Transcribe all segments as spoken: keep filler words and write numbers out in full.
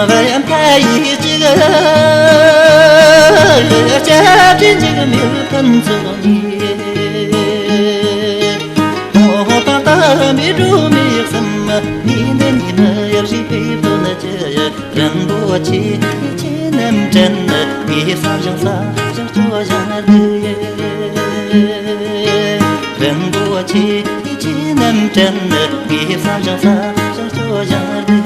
བར་མཐའ་ཡི་གཅིག་སྐྱབས་རྗེ་འཇིགས་མེད་ཕུན་ཚོགས་ཉིད། ཐོག་མཐའ་མེད་འགྲོ་མེད་གསུམ། ཉི་ཟླ་ཉི་མ་ཡབ་ཞིག་པའི་དོན་གྱི། རིན་པོ་ཆེ་ཆོས་རྣམས་དྲན། ངེས་བསམ་བཞེངས་ས་ཕྱག་མཆོག་བཞེངས་ཏེ། རིན་པོ་ཆེ་ཆོས་རྣམས་དྲན། ངེས་བསམ་བཞེངས་ས་ཕྱག་མཆོག་བཞེངས་ཏེ།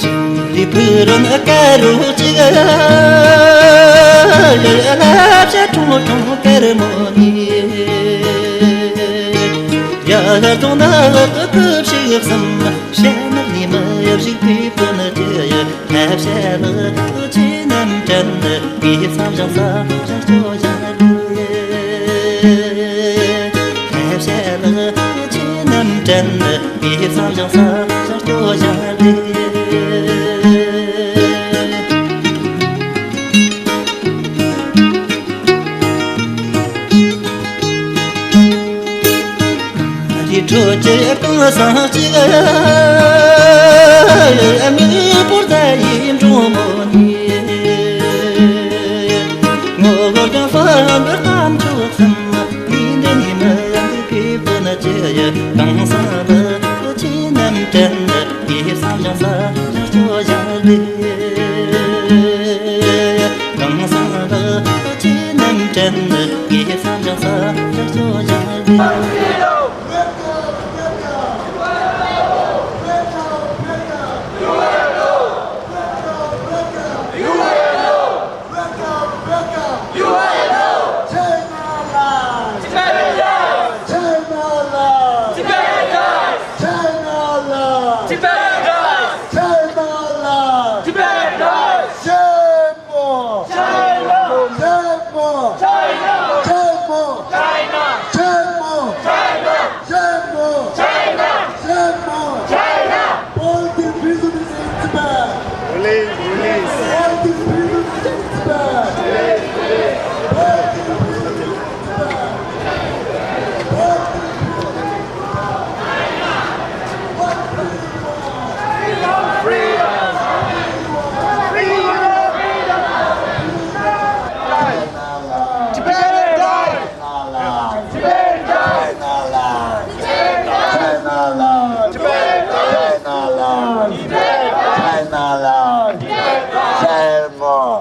ཞིང་ལས་ཕུག་རོན་དཀར་རོ་གཅིག། ལ་ལ་བྱ་ཁྲུང་ཁྲུང་དཀར་མོ་ནི། ཡར་ལྟོང་ན་ལག་ཏུ་སྐུ་ཕྱིར་གསུམ། ཕྱག་ན་ཉི་མ་ཡབ་ཞིག་པའི་དོན་གྱི། ཐབས་ཤེས་ལག་ཆོས་རྣམས་དྲན། ངེས་བསམ་བཞེངས་ས་ཕྱག་མཆོག་བཞེངས་ཏེ། ཐབས་ཤེས་ལག་ཆོས་རྣམས་དྲན། ངེས་བསམ་བཞེངས་ས་ཕྱག་མཆོག་བཞེངས་ཏེ། རི་ཁྲོད་ཀྱི་གངས་སེང་གཅིག། མི་བོར་མཛའ་ཡི་འབྲོང་མོ་ནི། ངོ་བོ་ཀྱང་ཧྥ་འབུར་གཏམ་མཆོག་གསུམ། ཉི་ཟླ་ཉི་མ་ཡབ་ཀྱི་དོན་གྱི། གངས་སེང་ལག་ཆོས་རྣམས་དྲན། ངེས་བསམ་བཞེངས་ས་ཕྱག་མཆོག་བཞེངས་ཏེ། གངས་སེང་ལག་ཆོས་རྣམས་དྲན། ངེས་བསམ་བཞེངས་ས་ཕྱག་མཆོག་བཞེངས་ཏེ། Welcome, welcome. U N O. Welcome, welcome. U N O. China lies. Tibet lies. China lies. Tibet lies. China lies. Tibet lies. China lies. Tibet lies. Shameful. China. Shameful. China. Shameful. China. Shameful. China. Shameful. China. Shameful. China. Political prisoners in Tibet. Release, release. Political prisoners in Tibet. Release, release. Political prisoners in Tibet. Political prisoners in Tibet. What do you want? Freedom. Freedom. Freedom. Freedom. Tibet dies! China lies! Tibet dies! China lies! China lies! Tibet dies! China lies! Tibet dies! China lies! Shame on!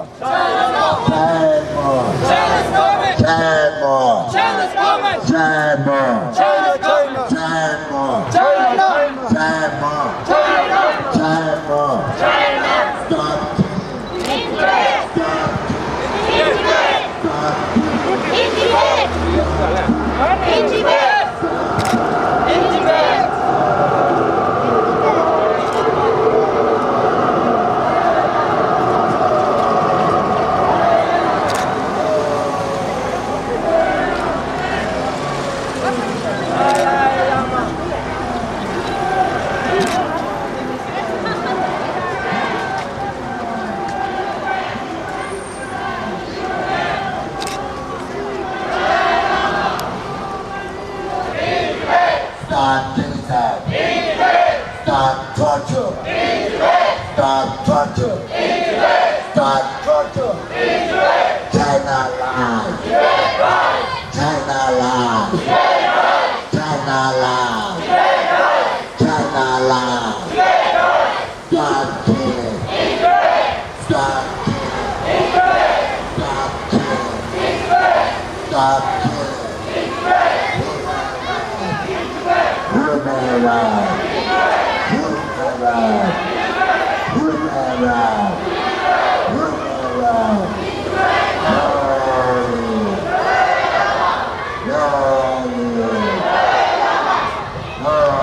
Shame on! China's coming! Shame on! China's coming! Shame on! China, China! Shame on! China! Shame on! China! Shame on! China! Shame on! Stop! Stop genocide. Stop torture. Stop torture. Stop torture. China lies. China lies. China lies. China lies. Stop killing. Stop killing. Stop killing. Stop killing. Human rights. Human rights. Human rights. Human rights. No. No.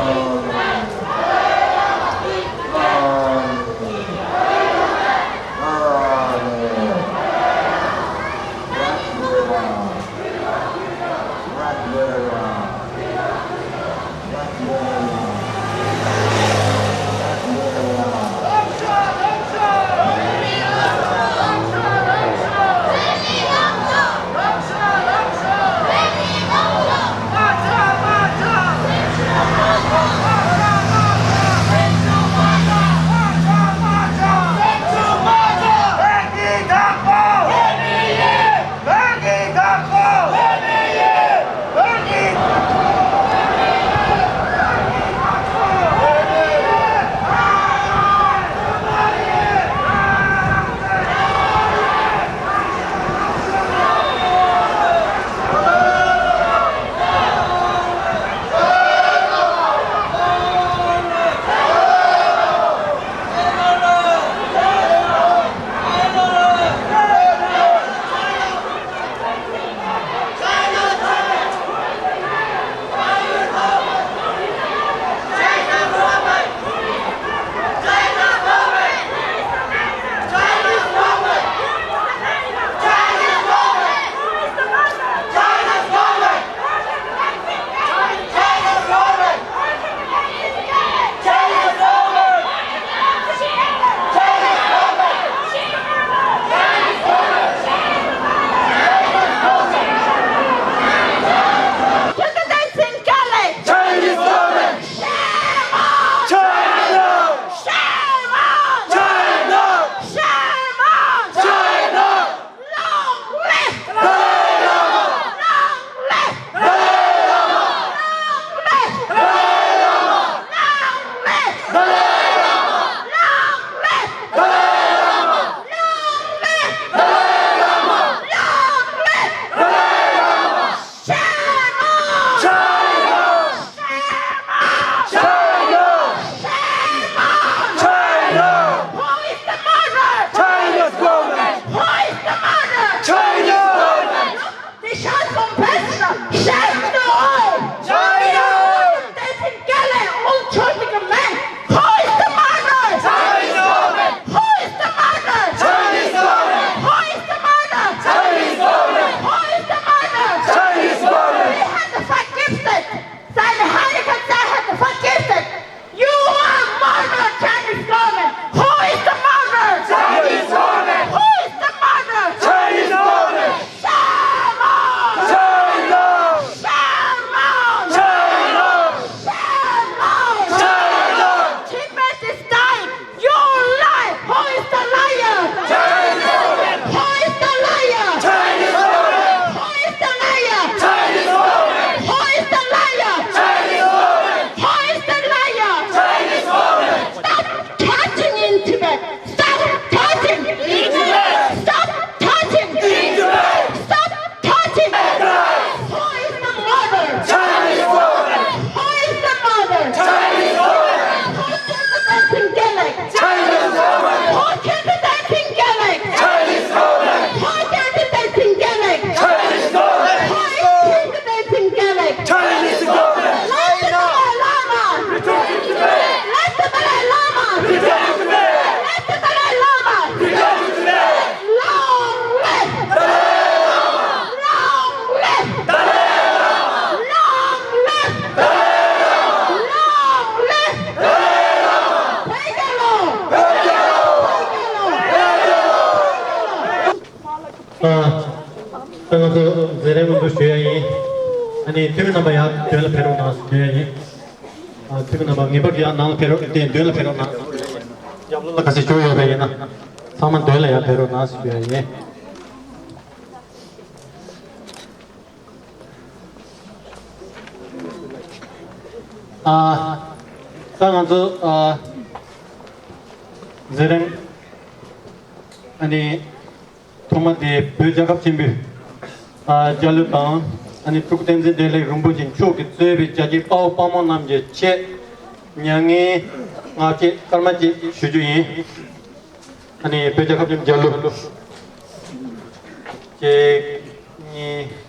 ད་ང་ཚོ་མཛད་རིམ་མང་པོ་ཞུ་ཡ་ཡིན། ཨ་ནི་འཐུས་མི་རྣམ་པ་ཡར་མདུན་ལ་ཕེབས་རོགས་གནང་ཞུ་ཡ་ཡིན། ཨ། འཐུས་མི་རྣམ་པ་ངེས་པར་དུ་ཡར་ནང་ལ་ཕེབས་རོགས། དེ་མདུན་ལ་ཕེབས་རོགས་གནང་། རྒྱབ་ལོགས་ལ་གལ་སྲིད་བཞུགས་ཡོད་པ་ཡིན་ན། ཚང་མ་མདུན་ལ་ཡར་ཕེབས་རོགས་གནང་ཞུ་ཡ་ཡིན། ཨ། ད་ང་ཚོ། ཨ། མཛད་རིམ། ཨ་ནི། ཐོག་མ་དེ་བོད་རྒྱལ་ཁབ་ཆེན་པོའི། ཨ། རྒྱལ་གླུ་དང་། ཨ་ནི་སྤྲུལ་སྐུ་བསྟན་འཛིན་བདེ་ལེགས་རིན་པོ་ཆེ་མཆོག་གིས་གཙོས་པའི་རྒྱལ་གཅེས་དཔའ་བོ་དཔའ་མོ་རྣམས་ཀྱི་ཆེད། མྱ་ངན་ངག་བཅད་སྐར་མ་གཅིག་ཞུ་རྒྱུ་ཡིན། ཨ་ནི་བོད་རྒྱལ་ཁབ་ཆེན་པོའི་རྒྱལ་གླུ། གཅིག་གཉིས།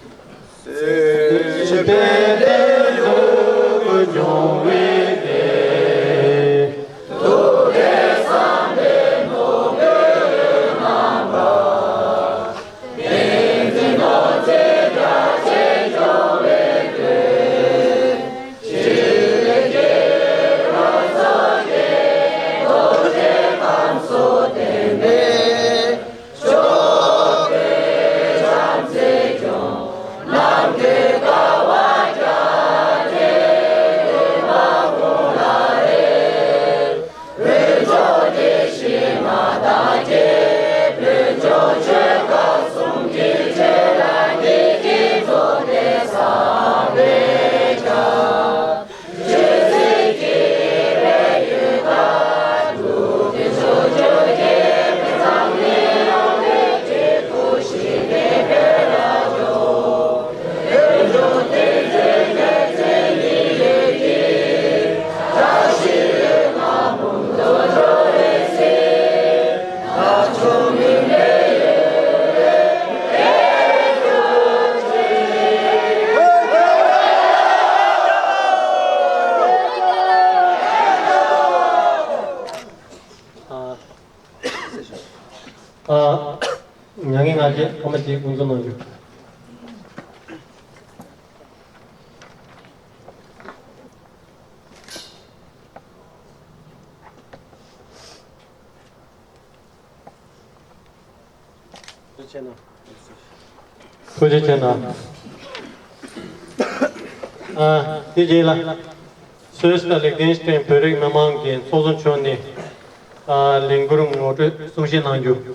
ཨ། མྱ་ངན་ངག་བཅད་སྐར་མ་གཅིག་དབུ་འཛུགས་གནང་རྒྱུ། ཐུགས་རྗེ་ཆེ་གནང་། ཐུགས་རྗེ་ཆེ་གནང་། ཨ། དེ་རྗེས་ལ། སུད་སི་དང་ལིག་ཏེན་སི་ཏན་བོད་རིགས་མི་མང་གི་ཚོགས་གཙོ་མཆོག་ནས། ཨ། ལས་འགུལ་ངོ་སྤྲོད་གསུང་བཤད་གནང་རྒྱུ།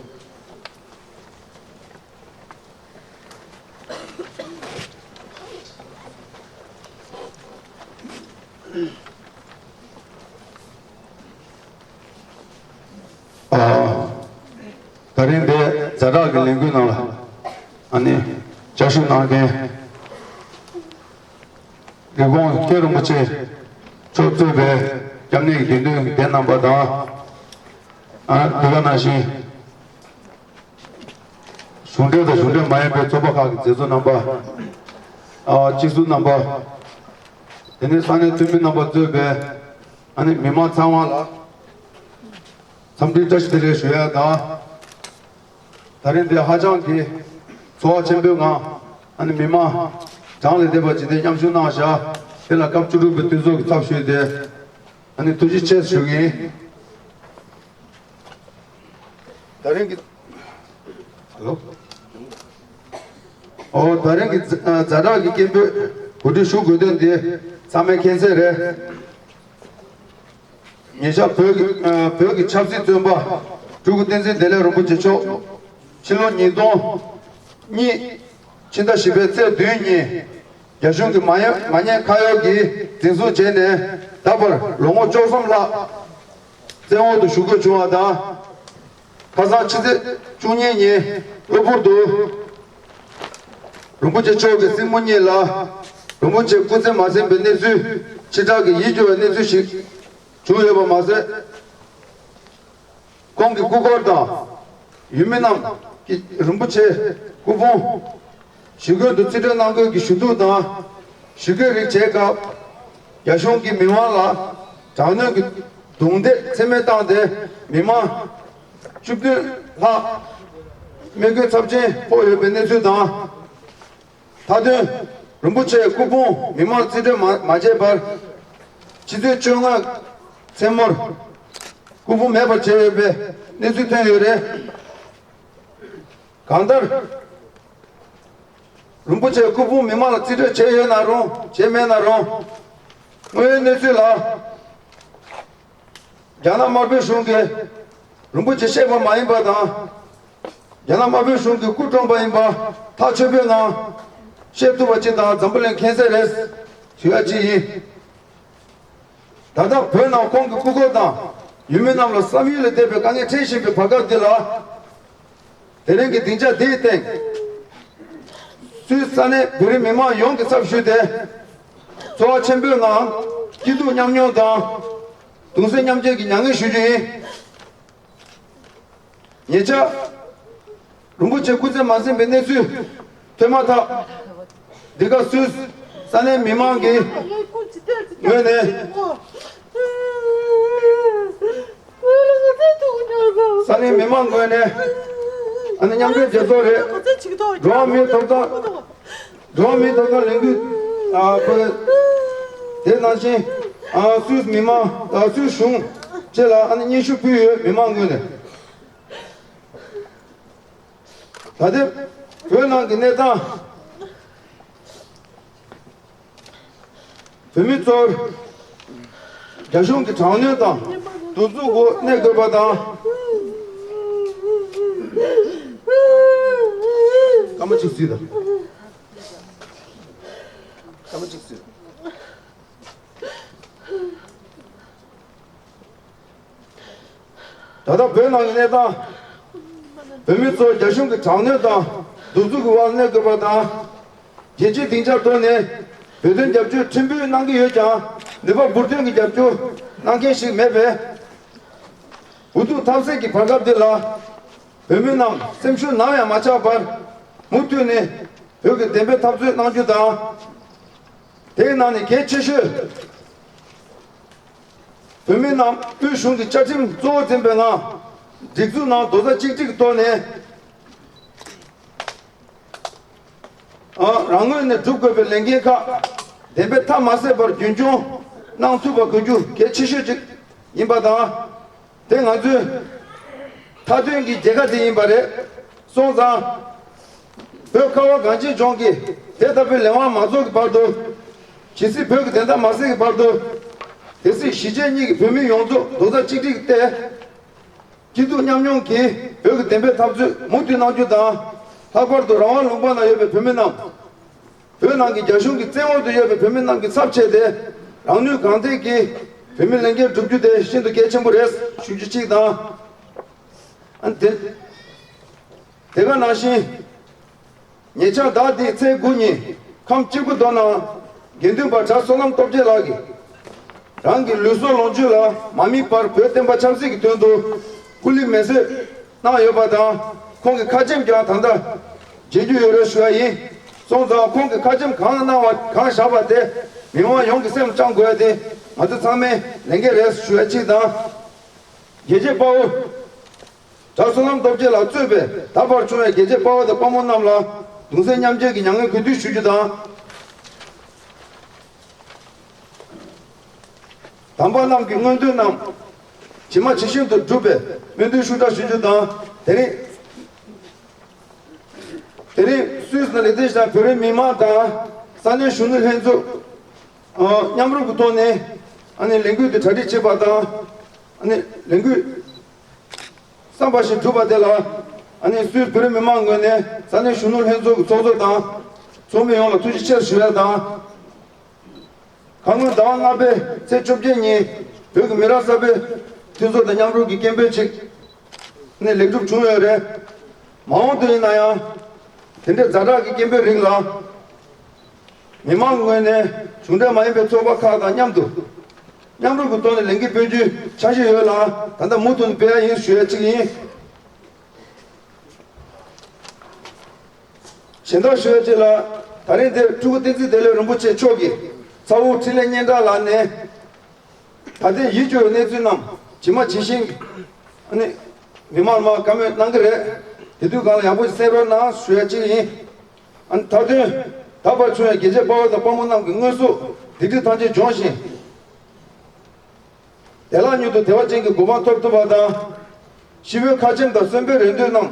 ཨ། ད་རིང་འདིར་ཛ་དྲག་གི་ལས་འགུལ་ནང་ལ། ཨ་ནི། བཅའ་བཞུགས་གནང་མཁན། རི་བོང་མཁན་རིན་པོ་ཆེ་མཆོག་གཙོས་པའི་སྐྱབས་གནས་ཀྱི་དགེ་འདུན་སྡེ་རྣམ་པ་དང་། ཨ། དེ་ག་ནང་བཞིན། གཞུང་འབྲེལ་དང་གཞུང་འབྲེལ་མ་ཡིན་པའི་ཚོགས་པ་ཁག་གི་མཛད་གཙོ་རྣམ་པ། ཨ། སྤྱི་ཟུར་རྣམ་པ། དེ་ནས་ས་གནས་འཐུས་མི་རྣམ་པ་གཙོས་པའི། ཨ་ནི་མི་མང་ཚང་མ་ལ་འཚམས་འདྲི་བཀྲ་ཤིས་བདེ་ལེགས་ཞུ་ཡ་དང་། ད་རིང་འདི་ཧ་ཅང་གི་ཚོར་བ་ཆེན་པོའི་ངང་། ཨ་ནི་མི་མང་གྲངས་ལས་འདས་པ་ཅིག་དེ་མཉམ་ཞུགས་གནང་བཞག་དེ་ལ་སྐབས་བཅུ་དྲུག་པའི་དུས་ཚོགས་ཀྱི་ཚབ་ཞུས་ཏེ། ཨ་ནི་ཐུགས་རྗེ་ཆེ་ཞུ་གི་ཡིན། ད་རིང་གི། ཨ་ལོ། ཨོ། ད་རིང་གི་ཛ་ཛ་དྲག་གི་སྐད་འབོད་གོ་སྒྲིག་ཞུ་དགོས་དོན་འདི་ཚང་མས་མཁྱེན་གསལ་རེད། ཉེ་ཆར་བོད་ཀྱི་ཨ་བོད་ཀྱི་ཆབ་སྲིད་བཙོན་པ་སྤྲུལ་སྐུ་བསྟན་འཛིན་བདེ་ལེགས་རིན་པོ་ཆེ་མཆོག་ཕྱི་ལོ་ཉིས་སྟོང་གཉིས་ཕྱི་ཟླ་བཞི་པའི་ཚེས་བདུན་ཉིན། རྒྱ་གཞུང་གི་མ་ཉེས་མ་ཉེས་ཁ་གཡོགས་ཀྱིས་འཛིན་བཟུང་བྱས་ནས་ད་བར་ལོ་ངོ་བཅུ་གསུམ་ལྷག་བཙོན་འོག་ཏུ་བཞུགས་དགོས་བྱུང་བ་དང་། ཁ་སང་ཕྱི་ཚེས་བཅུ་གཉིས་ཉིན་གློ་བུར་དུ་རིན་པོ་ཆེ་མཆོག་གི་སྲིང་མོ་གཉིས་ལ་རིན་པོ་ཆེ་སྐུ་ཚེ་མ་ཟིན་པའི་གནས་ཚུལ་ཕྱི་དྲགས་ཀྱི་ཡིད་སྐྱོ་བའི་གནས་ཚུལ་ཞིག་བྱུང་ཡོད་པ་མ་ཟད། ཁོང་གི་སྐུ་འཁོར་དང་ཡུལ་མི་རྣམས་ཀྱིས་རིན་པོ་ཆེའི་སྐུ་ཕུང་ཞི་རྒོལ་དུ་རྩིས་སྤྲོད་གནང་དགོས་ཀྱི་ཞུ་གཏུག་དང་ཞི་རྒོལ་རིགས་བྱས་སྐབས། རྒྱ་གཞུང་གིས་མི་མང་ལ་དྲག་གནོན་གྱི་རྡུང་རྡེག་ཚད་མེད་བཏང་སྟེ་མི་མང་བཅུ་བདུན་ལྷག་རྨས་སྐྱོན་ཚབས་ཆེན་ཕོག་ཡོད་པའི་གནས་ཚུལ་དང་། མཐའ་དོན། རིན་པོ་ཆེའི་སྐུ་ཕུང་མི་མང་རྩིས་སྤྲོད་མ་མ་བྱས་པར། ཕྱི་ཚེས་བཅོ་ལྔ་མཚན་མོར་སྐུ་ཕུང་མེད་པར་བྱས་ཡོད་པའི་གནས་ཚུལ་ཐོན་ཡོད་རེད། གང་ལྟར། རིན་པོ་ཆེ་སྐུ་ཕུང་མི་མང་ལ་རྩིས་སྤྲོད་བྱས་ཡོད་ན་རུང་བྱས་མེད་ན་རུང་། དངོས་ཡོད་གནས་ཚུལ་ལ། རྒྱ་ནག་དམར་པོའི་གཞུང་གིས་རིན་པོ་ཆེ་བཤད་པ་མ་ཡིན་པ་དང་། རྒྱ་ནག་དམར་པོའི་གཞུང་གིས་སྐུ་བཀྲོངས་པ་ཡིན་པ་ཐག་ཆོད་པའི་ངང་བཤད་ཐུབ་པ་ཅིག་དང་འཛམ་བུ་གླིང་མཁྱེན་གསལ་རེད་ཞུ་ཡ་ཅིག་ཡིན། ད་ལྟ་བོད་ནང་ཁོང་གི་སྐུ་འཁོར་དང་ཡུལ་མི་རྣམས་ལ་བསམ་ཡུལ་ལས་འདས་པའི་དཀའ་ངལ་འཕྲད་བཞིན་པའི་བར་སྐབས་འདི་ལ། དེ་རིང་གི་སྡིངས་ཆ་འདིའི་སྟེང་སུད་སི་ས་གནས་བོད་རིགས་མི་མང་ཡོངས་ཀྱི་ཚབ་ཞུས་ཏེ། ཚོར་བ་ཆེན་པོའི་ངང་སྐྱིད་སྡུག་མཉམ་མྱོང་དང་གདུང་སེམས་མཉམ་སྐྱེད་ཀྱི་མྱ་ངན་ཞུ་རྒྱུ་ཡིན། ཉེ་ཆར། རིན་པོ་ཆེ་སྐུ་ཚེ་མ་ཟིན་པའི་གནས་ཚུལ་ཐོན་མ་ཐག་འདི་ག་སུད་སི་ས་གནས་མི་མང་གི་ངོས་ནས། ས་གནས་མི་མང་ངོས་ནས་ཨ་ནི་མཉམ་འབྲེལ་རྒྱལ་ཚོགས་རེད། འགྲོ་བ་མིའི་ཐོབ་ཐང་འགྲོ་བ་མིའི་ཐོབ་ཐང་ལས་འགུལ་ཨ་ཕུལ། དེ་ནང་བཞིན་ཨ་སུད་སི་མི་མང་ཨ་སུད་སི་གཞུང་བཅས་ལ་ཨ་ནི་སྙན་ཞུ་ཕུལ་ཡོད། མི་མང་ངོས་ནས། ད་ལྟའི་བོད་ནང་གི་གནས་སྟངས། བོད་མི་ཚོར་རྒྱ་གཞུང་གི་དྲག་གནོན་དང་གདུག་རྩུབ་འོག་གནས་དགོས་པ་དང་། སྐར་མ་གཅིག་གཟིགས་དང་། སྐར་མ་གཅིག་གཟིགས། ད་ལྟ་བོད་ནང་གི་གནས་སྟངས། བོད་མི་ཚོ་རྒྱ་གཞུང་གི་དྲག་གནོན་དང་གདུག་རྩུབ་ཀྱི་འོག་གནས་དགོས་པ་དང་། རྒྱལ་སྤྱིའི་སྡིངས་ཆ་ཐོག་ནས་བོད་དོན་རྒྱབ་སྐྱོར་ཕྲན་བུ་གནང་གི་ཡོད་ཀྱང་ནུས་པ་འབུར་ཐོན་གྱི་རྒྱབ་སྐྱོར་གནང་མཁན་ཞིག་མེད་པས། འུ་ཐུག་ཐབས་ཟད་ཀྱི་བར་སྐབས་འདི་ལ་བོད་མི་རྣམས་སེམས་ཤུགས་ནམ་ཡང་མ་ཆག་པར་མུ་མཐུད་ནས་བོད་ཀྱི་བདེན་པའི་འཐབ་རྩོད་གནང་རྒྱུ་དང་། དེའི་ནང་ནས་གལ་ཆེ་ཤོས། བོད་མི་རྣམས་དབུས་གཞུང་གི་བཅའ་ཁྲིམས་གཙོ་བོ་འཛིན་པའི་ངང་སྒྲིག་འཛུགས་ནང་རྡོག་རྩ་གཅིག་སྒྲིལ་གྱི་ཐོག་ནས་ཨ་རང་ངོས་ནས་སྒྲུབ་དགོས་པའི་ལས་འགན་ཁག་བདེན་པའི་མཐའ་མ་ཟད་པར་རྒྱུན་འཁྱོངས་གནང་ཐུབ་པ་དགོས་རྒྱུ་གལ་ཆེ་ཤོས་ཅིག་ཡིན་པ་དང་། དེ་ང་ཚོའི་མཐའ་དོན་གྱི་རྒྱལ་ཁ་དེ་ཡིན་པ་རེད། སོང་ཙང་། བོད་ཁ་བ་གངས་ཅན་ལྗོངས་ཀྱིས་དེ་ལྟ་བུའི་ལས་དབང་མ་རྫོགས་ཀྱི་བར་དུ། ཇི་སྲིད་བོད་ཀྱི་བདེན་མཐའ་མ་གསལ་གྱི་བར་དུ། དེ་སྲིད་གཞིས་བྱེས་གཉིས་ཀྱི་བོད་མི་ཡོངས་རྫོགས་རྡོག་རྩ་གཅིག་སྒྲིལ་གྱིས་བརྟས། སྐྱིད་སྡུག་མཉམ་མྱོང་གིས་བོད་ཀྱི་བདེན་པའི་འཐབ་རྩོད་མུ་མཐུད་གནང་རྒྱུ་དང་། ལྷག་པར་དུ་རང་དབང་ལུང་པ་ན་ཡོད་པའི་བོད་མི་རྣམས། བོད་ནང་གི་རྒྱ་གཞུང་གི་བཙན་འོག་ཏུ་ཡོད་པའི་བོད་མི་རྣམས་ཀྱི་ཚབ་བྱས་ཏེ། རང་ནུས་གང་ཐེག་གིས་བོད་མིའི་ལས་འགན་བསྒྲུབ་རྒྱུ་དེ་ཤིན་ཏུ་གལ་ཆེན་པོ་རེད་ཞུ་རྒྱུ་གཅིག་དང་། ཨ་ནི་དེ། དེ་ག་ནང་བཞིན། ཉེ་ཆར་ཟླ་འདིའི་ཚེས་དགུ་ཉིན་ཁམས་སྐྱིད་པོ་རྡོ་ནང་དགེ་འདུན་པ་གྲྭ་བསོད་ནམས་སྟོབས་རྒྱལ་ལགས་ཀྱིས། རང་གི་ལུས་སྲོག་ལོངས་སྤྱོད་ལ་མ་དམིགས་པར་བོད་བསྟན་པ་ཆབ་སྲིད་ཀྱི་དོན་དུ་སྐུ་ལུས་མེ་གསོད་གནང་ཡོད་པ་དང་། ཁོང་གི་ཁ་ཆེམས་ཀྱང་ད་ལྟ་མཇལ་རྒྱུ་ཡོད་རེད་ཞུ་བ་ཡིན། སོང་ཙང་ཁོང་གིས་ཁ་ཆེམས་གང་གནང་བ་གང་བཞག་པ་དེ་མི་མང་ཡོངས་ཀྱིས་སེམས་བཅངས་དགོས་ཡ་དེ་ང་ཚོ་ཚང་མའི་ལས་འགན་རེད་ཞུ་བ་གཅིག་དང་། རྒྱལ་གཅེས་དཔའ་བོ། གྲྭ་བསོད་ནམས་སྟོབས་རྒྱལ་ལགས་གཙོས་པའི་ད་བར་བྱུང་བའི་རྒྱལ་གཅེས་དཔའ་བོ་དང་དཔའ་མོ་རྣམས་ལ་གདུང་སེམས་མཉམ་སྐྱེད་ཀྱི་མྱ་ངན་གུས་འདུད་ཞུ་རྒྱུ་དང་། དམ་པ་རྣམས་ཀྱི་མངོན་འདོད་རྣམས་ཇི་མ་ཇི་བཞིན་དུ་འགྲུབ་པའི་སྨོན་འདུན་ཤུགས་དྲག་ཞུ་རྒྱུ་དང་། དེ་རིང་། དེ་རིང་སུད་སི་ནང་ལས་དོན་བྱེད་བོད་རིགས་མི་མང་དང་ས་གནས་གཞོན་ནུ་ལྷན་ཚོགས་མཉམ་རུབ་ཀྱི་ཐོག་ནས་ཨ་ནི་ལས་འགུལ་དེ་གྲ་སྒྲིག་བྱས་པ་དང་། ཨ་ནི་ལས་འགུལ་བསམ་པ་བཞིན་གྲུབ་པ་དེ་ལ་ཨ་ནི་སུད་སི་བོད་རིགས་མི་མང་ངོས་ནས་ས་གནས་གཞོན་ནུ་ལྷན་ཚོགས་ཀྱི་ཚོགས་གཙོ་དང་ཚོགས་མི་ཡོངས་ལ་ཐུགས་རྗེ་ཆེ་ཞུ་ཡ་དང་། ཁ་སྔོན་ཟླ་བ་ལྔ་པའི་ཚེས་བཅོ་བརྒྱད་ཉིན་བོད་ཀྱི་མི་རབས་གསར་པའི་མཐུན་ཚོགས་དང་མཉམ་རུབ་ཀྱི་སྐད་འབོད་ཅིག་ནས་ལེགས་གྲུབ་བྱུང་ཡོད་རེད། མ་འོངས་དུ་ཡིན་ན་ཡང་དེ་འདྲའི་ཛ་དྲག་གི་སྐད་འབོད་རིགས་ལ་མི་མང་ངོས་ནས་གཞུང་འབྲེལ་མ་ཡིན་པའི་ཚོགས་པ་ཁག་དང་མཉམ་དུ་མཉམ་རུབ་ཀྱི་ཐོག་ནས་ལས་འགུལ་སྤེལ་རྒྱུའི་འཆར་གཞི་ཡོད་ལ། ད་ལྟ་མུ་མཐུད་སྤེལ་ཡ་ཡིན་ཞུ་ཡ་གཅིག་ཡིན། གཞན་དག་ཞུ་ཡ་གཅིག་ལ། ད་རིང་འདིར་སྤྲུལ་སྐུ་བསྟན་འཛིན་བདེ་ལེགས་རིན་པོ་ཆེ་མཆོག་གིས་ཚ་བོ་འཕྲིན་ལས་སྙན་གྲགས་ལགས་ནས། ད་ལྟའི་ཡིད་སྐྱོ་བའི་གནས་ཚུལ་རྣམས་ཇི་མ་ཇི་བཞིན་ཨ་ནི་མི་མང་ལ་བཀའ་མོལ་གནང་གི་རེད། དེ་དུས་གང་ལ་ཡག་པོ་ཞིག་གསན་རོགས་གནང་ཞུ་ཡ་གཅིག་ཡིན། ཨ་ནི་མཐའ་དོན་ད་བར་བྱུང་བའི་རྒྱལ་གཅེས་དཔའ་བོ་དང་དཔའ་མོ་རྣམས་ཀྱི་དངོས་ཟོག་སྡིག་སྒྲིབ་ཐམས་ཅད་སྦྱོང་ཞིང་། བདེ་བླག་མྱུར་དུ་བདེ་བ་ཅན་གྱི་གོ་འཕང་ཐོབ་ཐུབ་པ་དང་། ཤི་བོའི་ཁ་ཆེམས་དང་གསོན་པོའི་རེ་འདུན་རྣམས་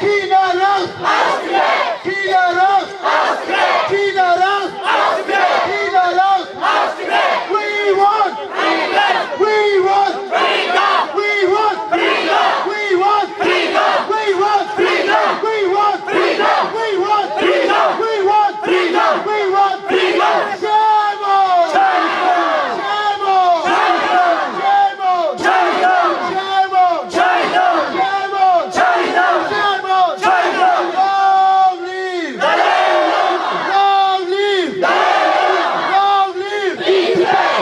China Rouse! China Rouse! China Rouse! China Rouse! We want freedom! We want freedom! We want freedom! We want freedom! We want freedom! We want freedom! We want freedom! We want freedom! We want freedom! Shame on! Shame on! Shame on! Shame on! Shame on! Shame on! Shame on! Shame on! Shame on! Long live! Long live! Long live!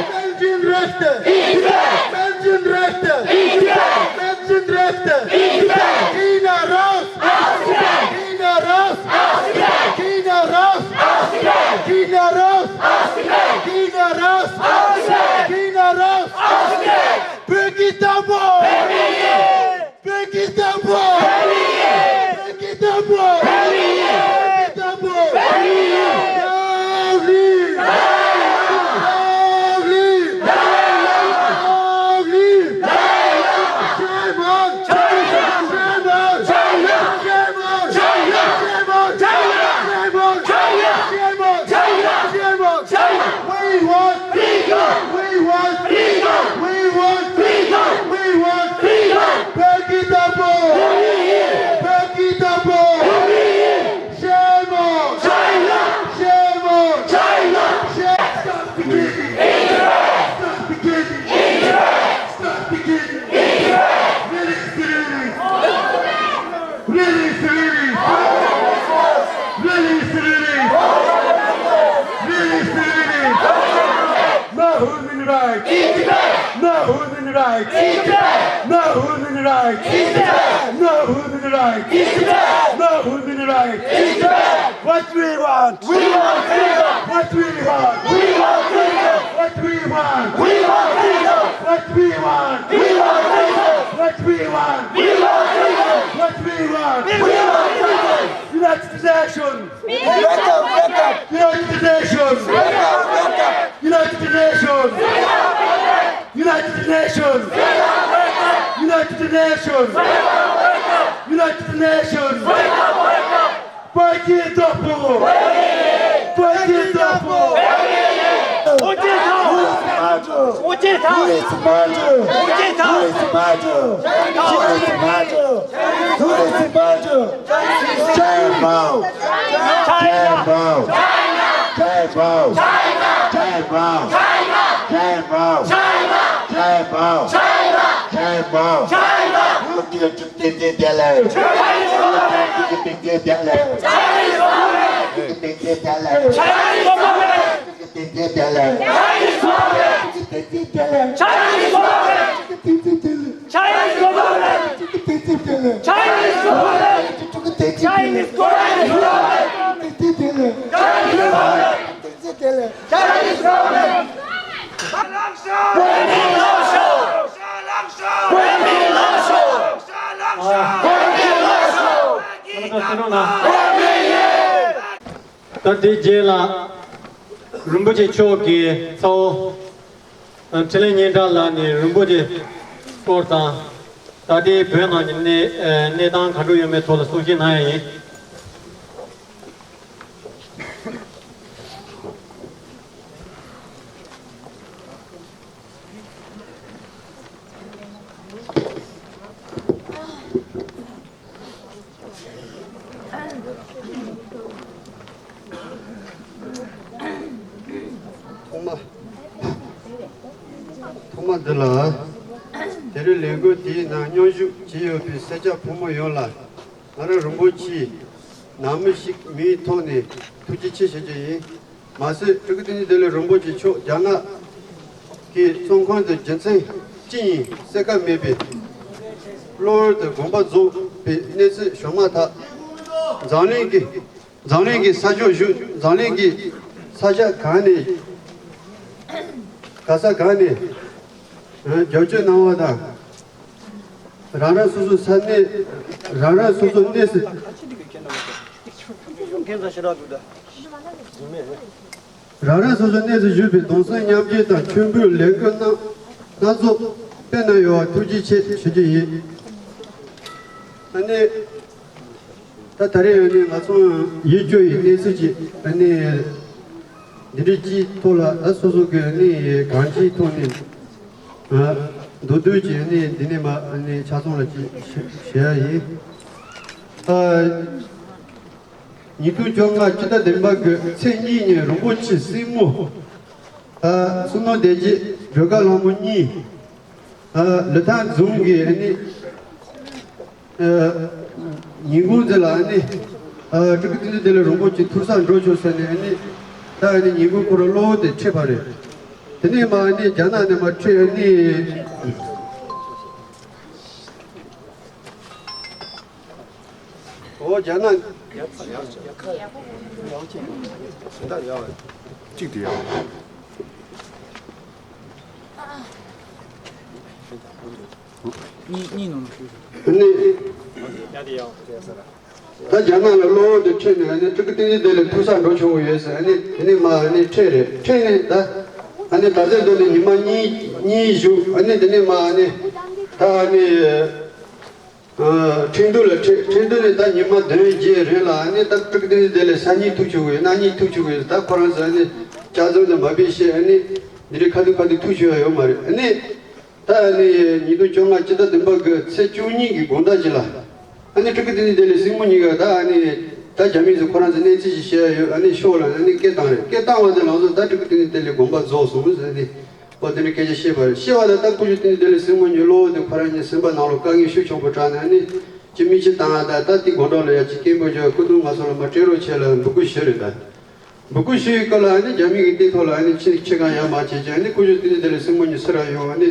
Belgian Rechte! Belgian Rechte! Belgian Rechte! China Rouse! China Rouse! China Rouse! China Rouse! China Rouse! China Rouse! China Rouse! Break it down, boy! Break it down, boy! Break it down, boy! Break it down, boy! Long live! Long live! Long live! Shame on! Shame on! Shame on! Shame on! Shame on! Shame on! Shame on! Shame on! Shame on! Shame on! We want freedom! We want freedom! We want freedom! We want freedom! Break it down, boy! Break it down, boy! Shame on! China! Shame on! China! Shame! Stop the killing! Stop the killing! Stop the killing! Release the release! Release the release! Release the release! Release the release! No human rights! No human rights! No human rights! No human rights! No human rights! What we want? We want freedom! What we want? We want freedom! What we want? We want freedom! What we want? We want freedom! What we want? We want freedom! What we want? We want freedom! United Nations! Wake up, wake up! United Nations! Wake up, wake up! United Nations! United Nations! United Nations! United Nations! Пойди топу! Пойди топу! Who is mother? Who is mother? Who is mother? Who is mother? Who is mother? Shame on! Shame on! Shame on! Shame on! Shame on! Shame on! Shame on! Shame on! Shame on! Shame on! Shame on! ད་དེའི་རྗེས་ལ་རིན་པོ་ཆེ་མཆོག་གིས་ཚ་བོ་འཕྲིན་ལས་སྙན་གྲགས་ལགས་ནས་རིན་པོ་ཆེ་སྐོར་དང་། ད་ལྟའི་བོད་ནང་གི་གནས་གནས་སྟངས་ག་འདྲ་ཡོད་མེད་ཐོག་ལ་གསུང་བཤད་གནང་ཡ་ཡིན། ཐོག་མ། ཐོག་མ་འདི་ལ། དེ་རིང་ལས་འགུལ་དེའི་ནང་མཉམ་ཞུགས་བྱས་ཡོད་པའི་སེར་སྐྱ་ཕོ་མོ་ཡོངས་ལ། ང་རང་རིན་པོ་ཆེའི་ནང་མི་ཞིག་མིང་ཐོག་ནས་ཐུགས་རྗེ་ཆེ་ཞུ་རྒྱུ་ཡིན། མ་ཟད་སྤྲུལ་སྐུ་བསྟན་འཛིན་བདེ་ལེགས་རིན་པོ་ཆེ་མཆོག་རྒྱ་ནག་གི་བཙོན་ཁང་དུ་རྒྱུ་མཚན་ཅི་ཡིན་གསལ་ཁ་མེད་པའི་གློ་བུར་དུ་དགོངས་པ་རྫོགས་པའི་གནས་ཚུལ་བྱུང་མ་ཐག་འཛམ་གླིང་གི་འཛམ་གླིང་གི་ས་ཕྱོགས་བཞུགས། འཛམ་གླིང་གི་ས་ཆ་གང་ནས་ག་ས་གང་ནས་རྒྱབ་སྐྱོར་གནང་བ་དང་། རང་རང་སོ་སོ་ས་གནས། རང་རང་སོ་སོ་གནས་སུ། རང་རང་སོ་སོ་གནས་སུ་བཞུགས་པའི་གདུང་སེམས་མཉམ་སྐྱེད་དང་མཆོད་འབུལ་ལས་འགུལ་སྣ་སྣ་ཚོགས་སྤེལ་གནང་ཡོད་པར་ཐུགས་རྗེ་ཆེ་ཞུ་རྒྱུ་ཡིན། ཨ་ནི། ད་ད་རེས་ཨ་ནི་ང་ཚོ་ཡིད་སྐྱོ་བའི་གནས་ཚུལ་ཅིག་ཨ་ནི་འདི་འདྲའི་སྤྱིའི་ཐོག་ལ་ད་སོ་སོ་གི་ཨ་ནི་གང་ཅིའི་ཐོག་ནས་ཨ་མདོར་བསྡུས་ཀྱིས་ཨ་ནི་འདི་ནས་མ་ཨ་ནི་ཆ་ཚང་ལ་ཅིག་ཞུ་ཞུ་ཡ་ཡིན། ཨ་ཉིས་སྟོང་བཅོ་ལྔ་སྤྱི་ཟླ་བདུན་པ་གི་ཚེས་གཉིས་ཉིན་རིན་པོ་ཆེ་སྲིང་མོ་ཨ་བསོད་ནམས་བདེ་སྐྱིད་སྒྲོལ་དཀར་ལྷ་མོ་གཉིས། ཨ་ལི་ཐང་རྫོང་གི་ཨ་ནི་ཨ་ཉིན་གུང་དེ་ལ་ཨ་ནི་ཨ་སྤྲུལ་སྐུ་བསྟན་འཛིན་བདེ་ལེགས་རིན་པོ་ཆེ་ཐུགས་སྲས་འགྲོ་ཆོག་ཟེར་ནས་ཨ་ནི་ད་ཨ་ནི་ཉིན་གུང་ཁོ་རང་གློ་བུར་དུ་ཁྲིད་པ་རེད། དེ་ནས་མ་ཨ་ནི་རྒྱ་ནག་ནས་མ་ཁྲིད་ཨ་ནི། ཨོ་རྒྱ་ནག་གཅིག་དེ་ཡང་། གཉིས་གཉིས་ནང་ནས་ཞུས། ནི། ད་རྒྱ་ནག་ལ་གློ་བུར་དུ་ཁྲིད་ནས་ཨ་ནི་སྤྲུལ་སྐུ་བསྟན་འཛིན་བདེ་ལེགས་ཐུགས་སྲས་འགྲོ་ཆོག་གི་ཡོད་ཟེར། ཨ་ནི་དེ་ནས་མ་ཨ་ནི་ཁྲིད་རེད། ཁྲིད་ནས་ད་ཨ་ནི་ད་ཚེ་འདི་ནས་ཉི་མ་གཉིས་གཉིས་བཞུགས། ཨ་ནི་དེ་ནས་མ་ཨ་ནི་ད་ཨ་ནི། ཁྲིན་ཏུའུ་ལ་ཁྲིད། ཁྲིན་ཏུའུ་ནས་ད་ཉི་མ་བདུན་བརྒྱད་རིང་ལ་ཨ་ནི་ད་སྤྲུལ་སྐུ་བསྟན་འཛིན་བདེ་ལེགས་སང་ཉིན་ཐུག་ཆོག་གི་ཡོད། གནངས་ཉིན་ཐུག་ཆོག་གི་ཡོད། ད་ཁོ་རང་ཚོ་ཨ་ནི་ལྕགས་རྫོང་དུ་མ་ཕེབས་ཤེས་ཨ་ནི་འདི་རིགས་ཁ་ཐུག་ཁ་ཐུག་ཐུག་ཆོག་ཡ་ཡོད་མ་རེད། ཨ་ནི་ད་ཨ་ནི་ཉིས་སྟོང་བཅོ་ལྔ་སྤྱི་ཟླ་བདུན་པ་གི་ཚེས་བཅུ་གཉིས་ཀྱི་དགོང་དག་ཅིག་ལ་ཨ་ནི་སྤྲུལ་སྐུ་བསྟན་འཛིན་བདེ་ལེགས་སྲིང་མོ་གཉིས་ཀ་ད་ཨ་ནི་ད་རྒྱ་མི་ཚོ་ཁོ་རང་ཚོ་གནས་ཚུལ་ཞིག་བཤད་ཡ་ཡོད། ཨ་ནི་ཤོག་ལ་ཨ་ནི་སྐད་བཏང་རེད། སྐད་བཏང་བ་དེ་ལང་ཚོ་ད་སྤྲུལ་སྐུ་བསྟན་འཛིན་བདེ་ལེགས་དགོངས་པ་རྫོགས་སོང་ཟེར་ནས། ཨོ་དེ་འདྲ་སྐད་ཆ་བཤད་པ་རེད། བཤད་པ་ལ་ད་སྐུ་ཞབས་བསྟན་འཛིན་བདེ་ལེགས་སྲིང་མོ་གཉིས་གློ་བུར་དུ་ཁོ་རང་གཉིས་སེམས་པ་ནང་ལ་དཀའ་ངལ་ཤུགས་ཆེན་པོ་དྲག་ནས་ཨ་ནི་ཅི་མི་ཅི་བཏང་ད་ད་དེ་དགོང་གྲོགས་ལ་ཡ་ཅི་སྐད་འབོད་བྱས། སྐུ་གདུང་ང་ཚོ་ལ་མ་སྤྲད་རོགས་བྱས་ལ་འབོད་སྐུལ་ཞུས་རེད། ད་འབོད་སྐུལ་ཞུས་སྐབས་ལ་ཨ་ནི་རྒྱ་མི་གི་སྟེང་ཐོག་ལ་ཨ་ནི་ཕྱི་ཕྱི་གང་ཡང་མ་བྱས་ཀྱི་ཨ་ནི་སྐུ་ཞབས་བསྟན་འཛིན་བདེ་ལེགས་སྲིང་མོ་གཉིས་ཚུར་ར་ཡོང་། ཨ་ནི་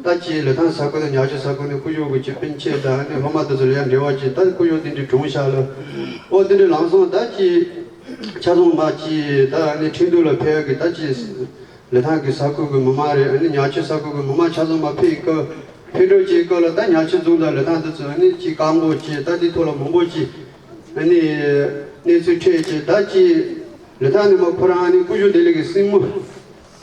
ད་ཅི་ལི་ཐང་ས་ཁུལ་དང་ཉག་ཆུ་ས་ཁུལ་ནས་སྐུ་ཞབས་གི་ཅི་སྤུན་མཆེད་དང་ཨ་ནི་སློབ་མ་དེ་ཚོ་ལ་ཡ་འབྲེལ་བ་བྱས། ད་སྐུ་ཞབས་དེ་འདྲའི་གྲོངས་ཤག་ལ། ཨོ་དེ་འདྲའི་ལམ་སང་ད་ཅི་ཆ་ཚང་མ་ཅི་ད་ཨ་ནི་ཁྲིན་ཏུའུ་ལ་ཕེབས་ཀྱི་ད་ཅི། ལི་ཐང་གི་ས་ཁུལ་གྱི་མི་མང་རེད། ཨ་ནི་ཉག་ཆུ་ས་ཁུལ་གྱི་མི་མང་ཆ་ཚང་མ་ཕེབས་སྐབས་ཕེབས་འགྲོ་བྱེད་སྐབས་ལ་ད་ཉག་ཆུ་རྫོང་དང་ལི་ཐང་དེ་ཚོ་ཨ་ནི་ཅིག་བཀག་འགོག་བྱས། ད་དེ་ཐོག་ལ་མང་པོ་ཅིག་ཨ་ནི་གནས་ཚུལ་འཕྲད་བྱས། ད་ཅིག་ལི་ཐང་ནས་མ་ཁོ་རང་ཨ་ནི་སྐུ་ཞབས་བདེ་ལེགས་ཀྱི་སྲིང་མོ་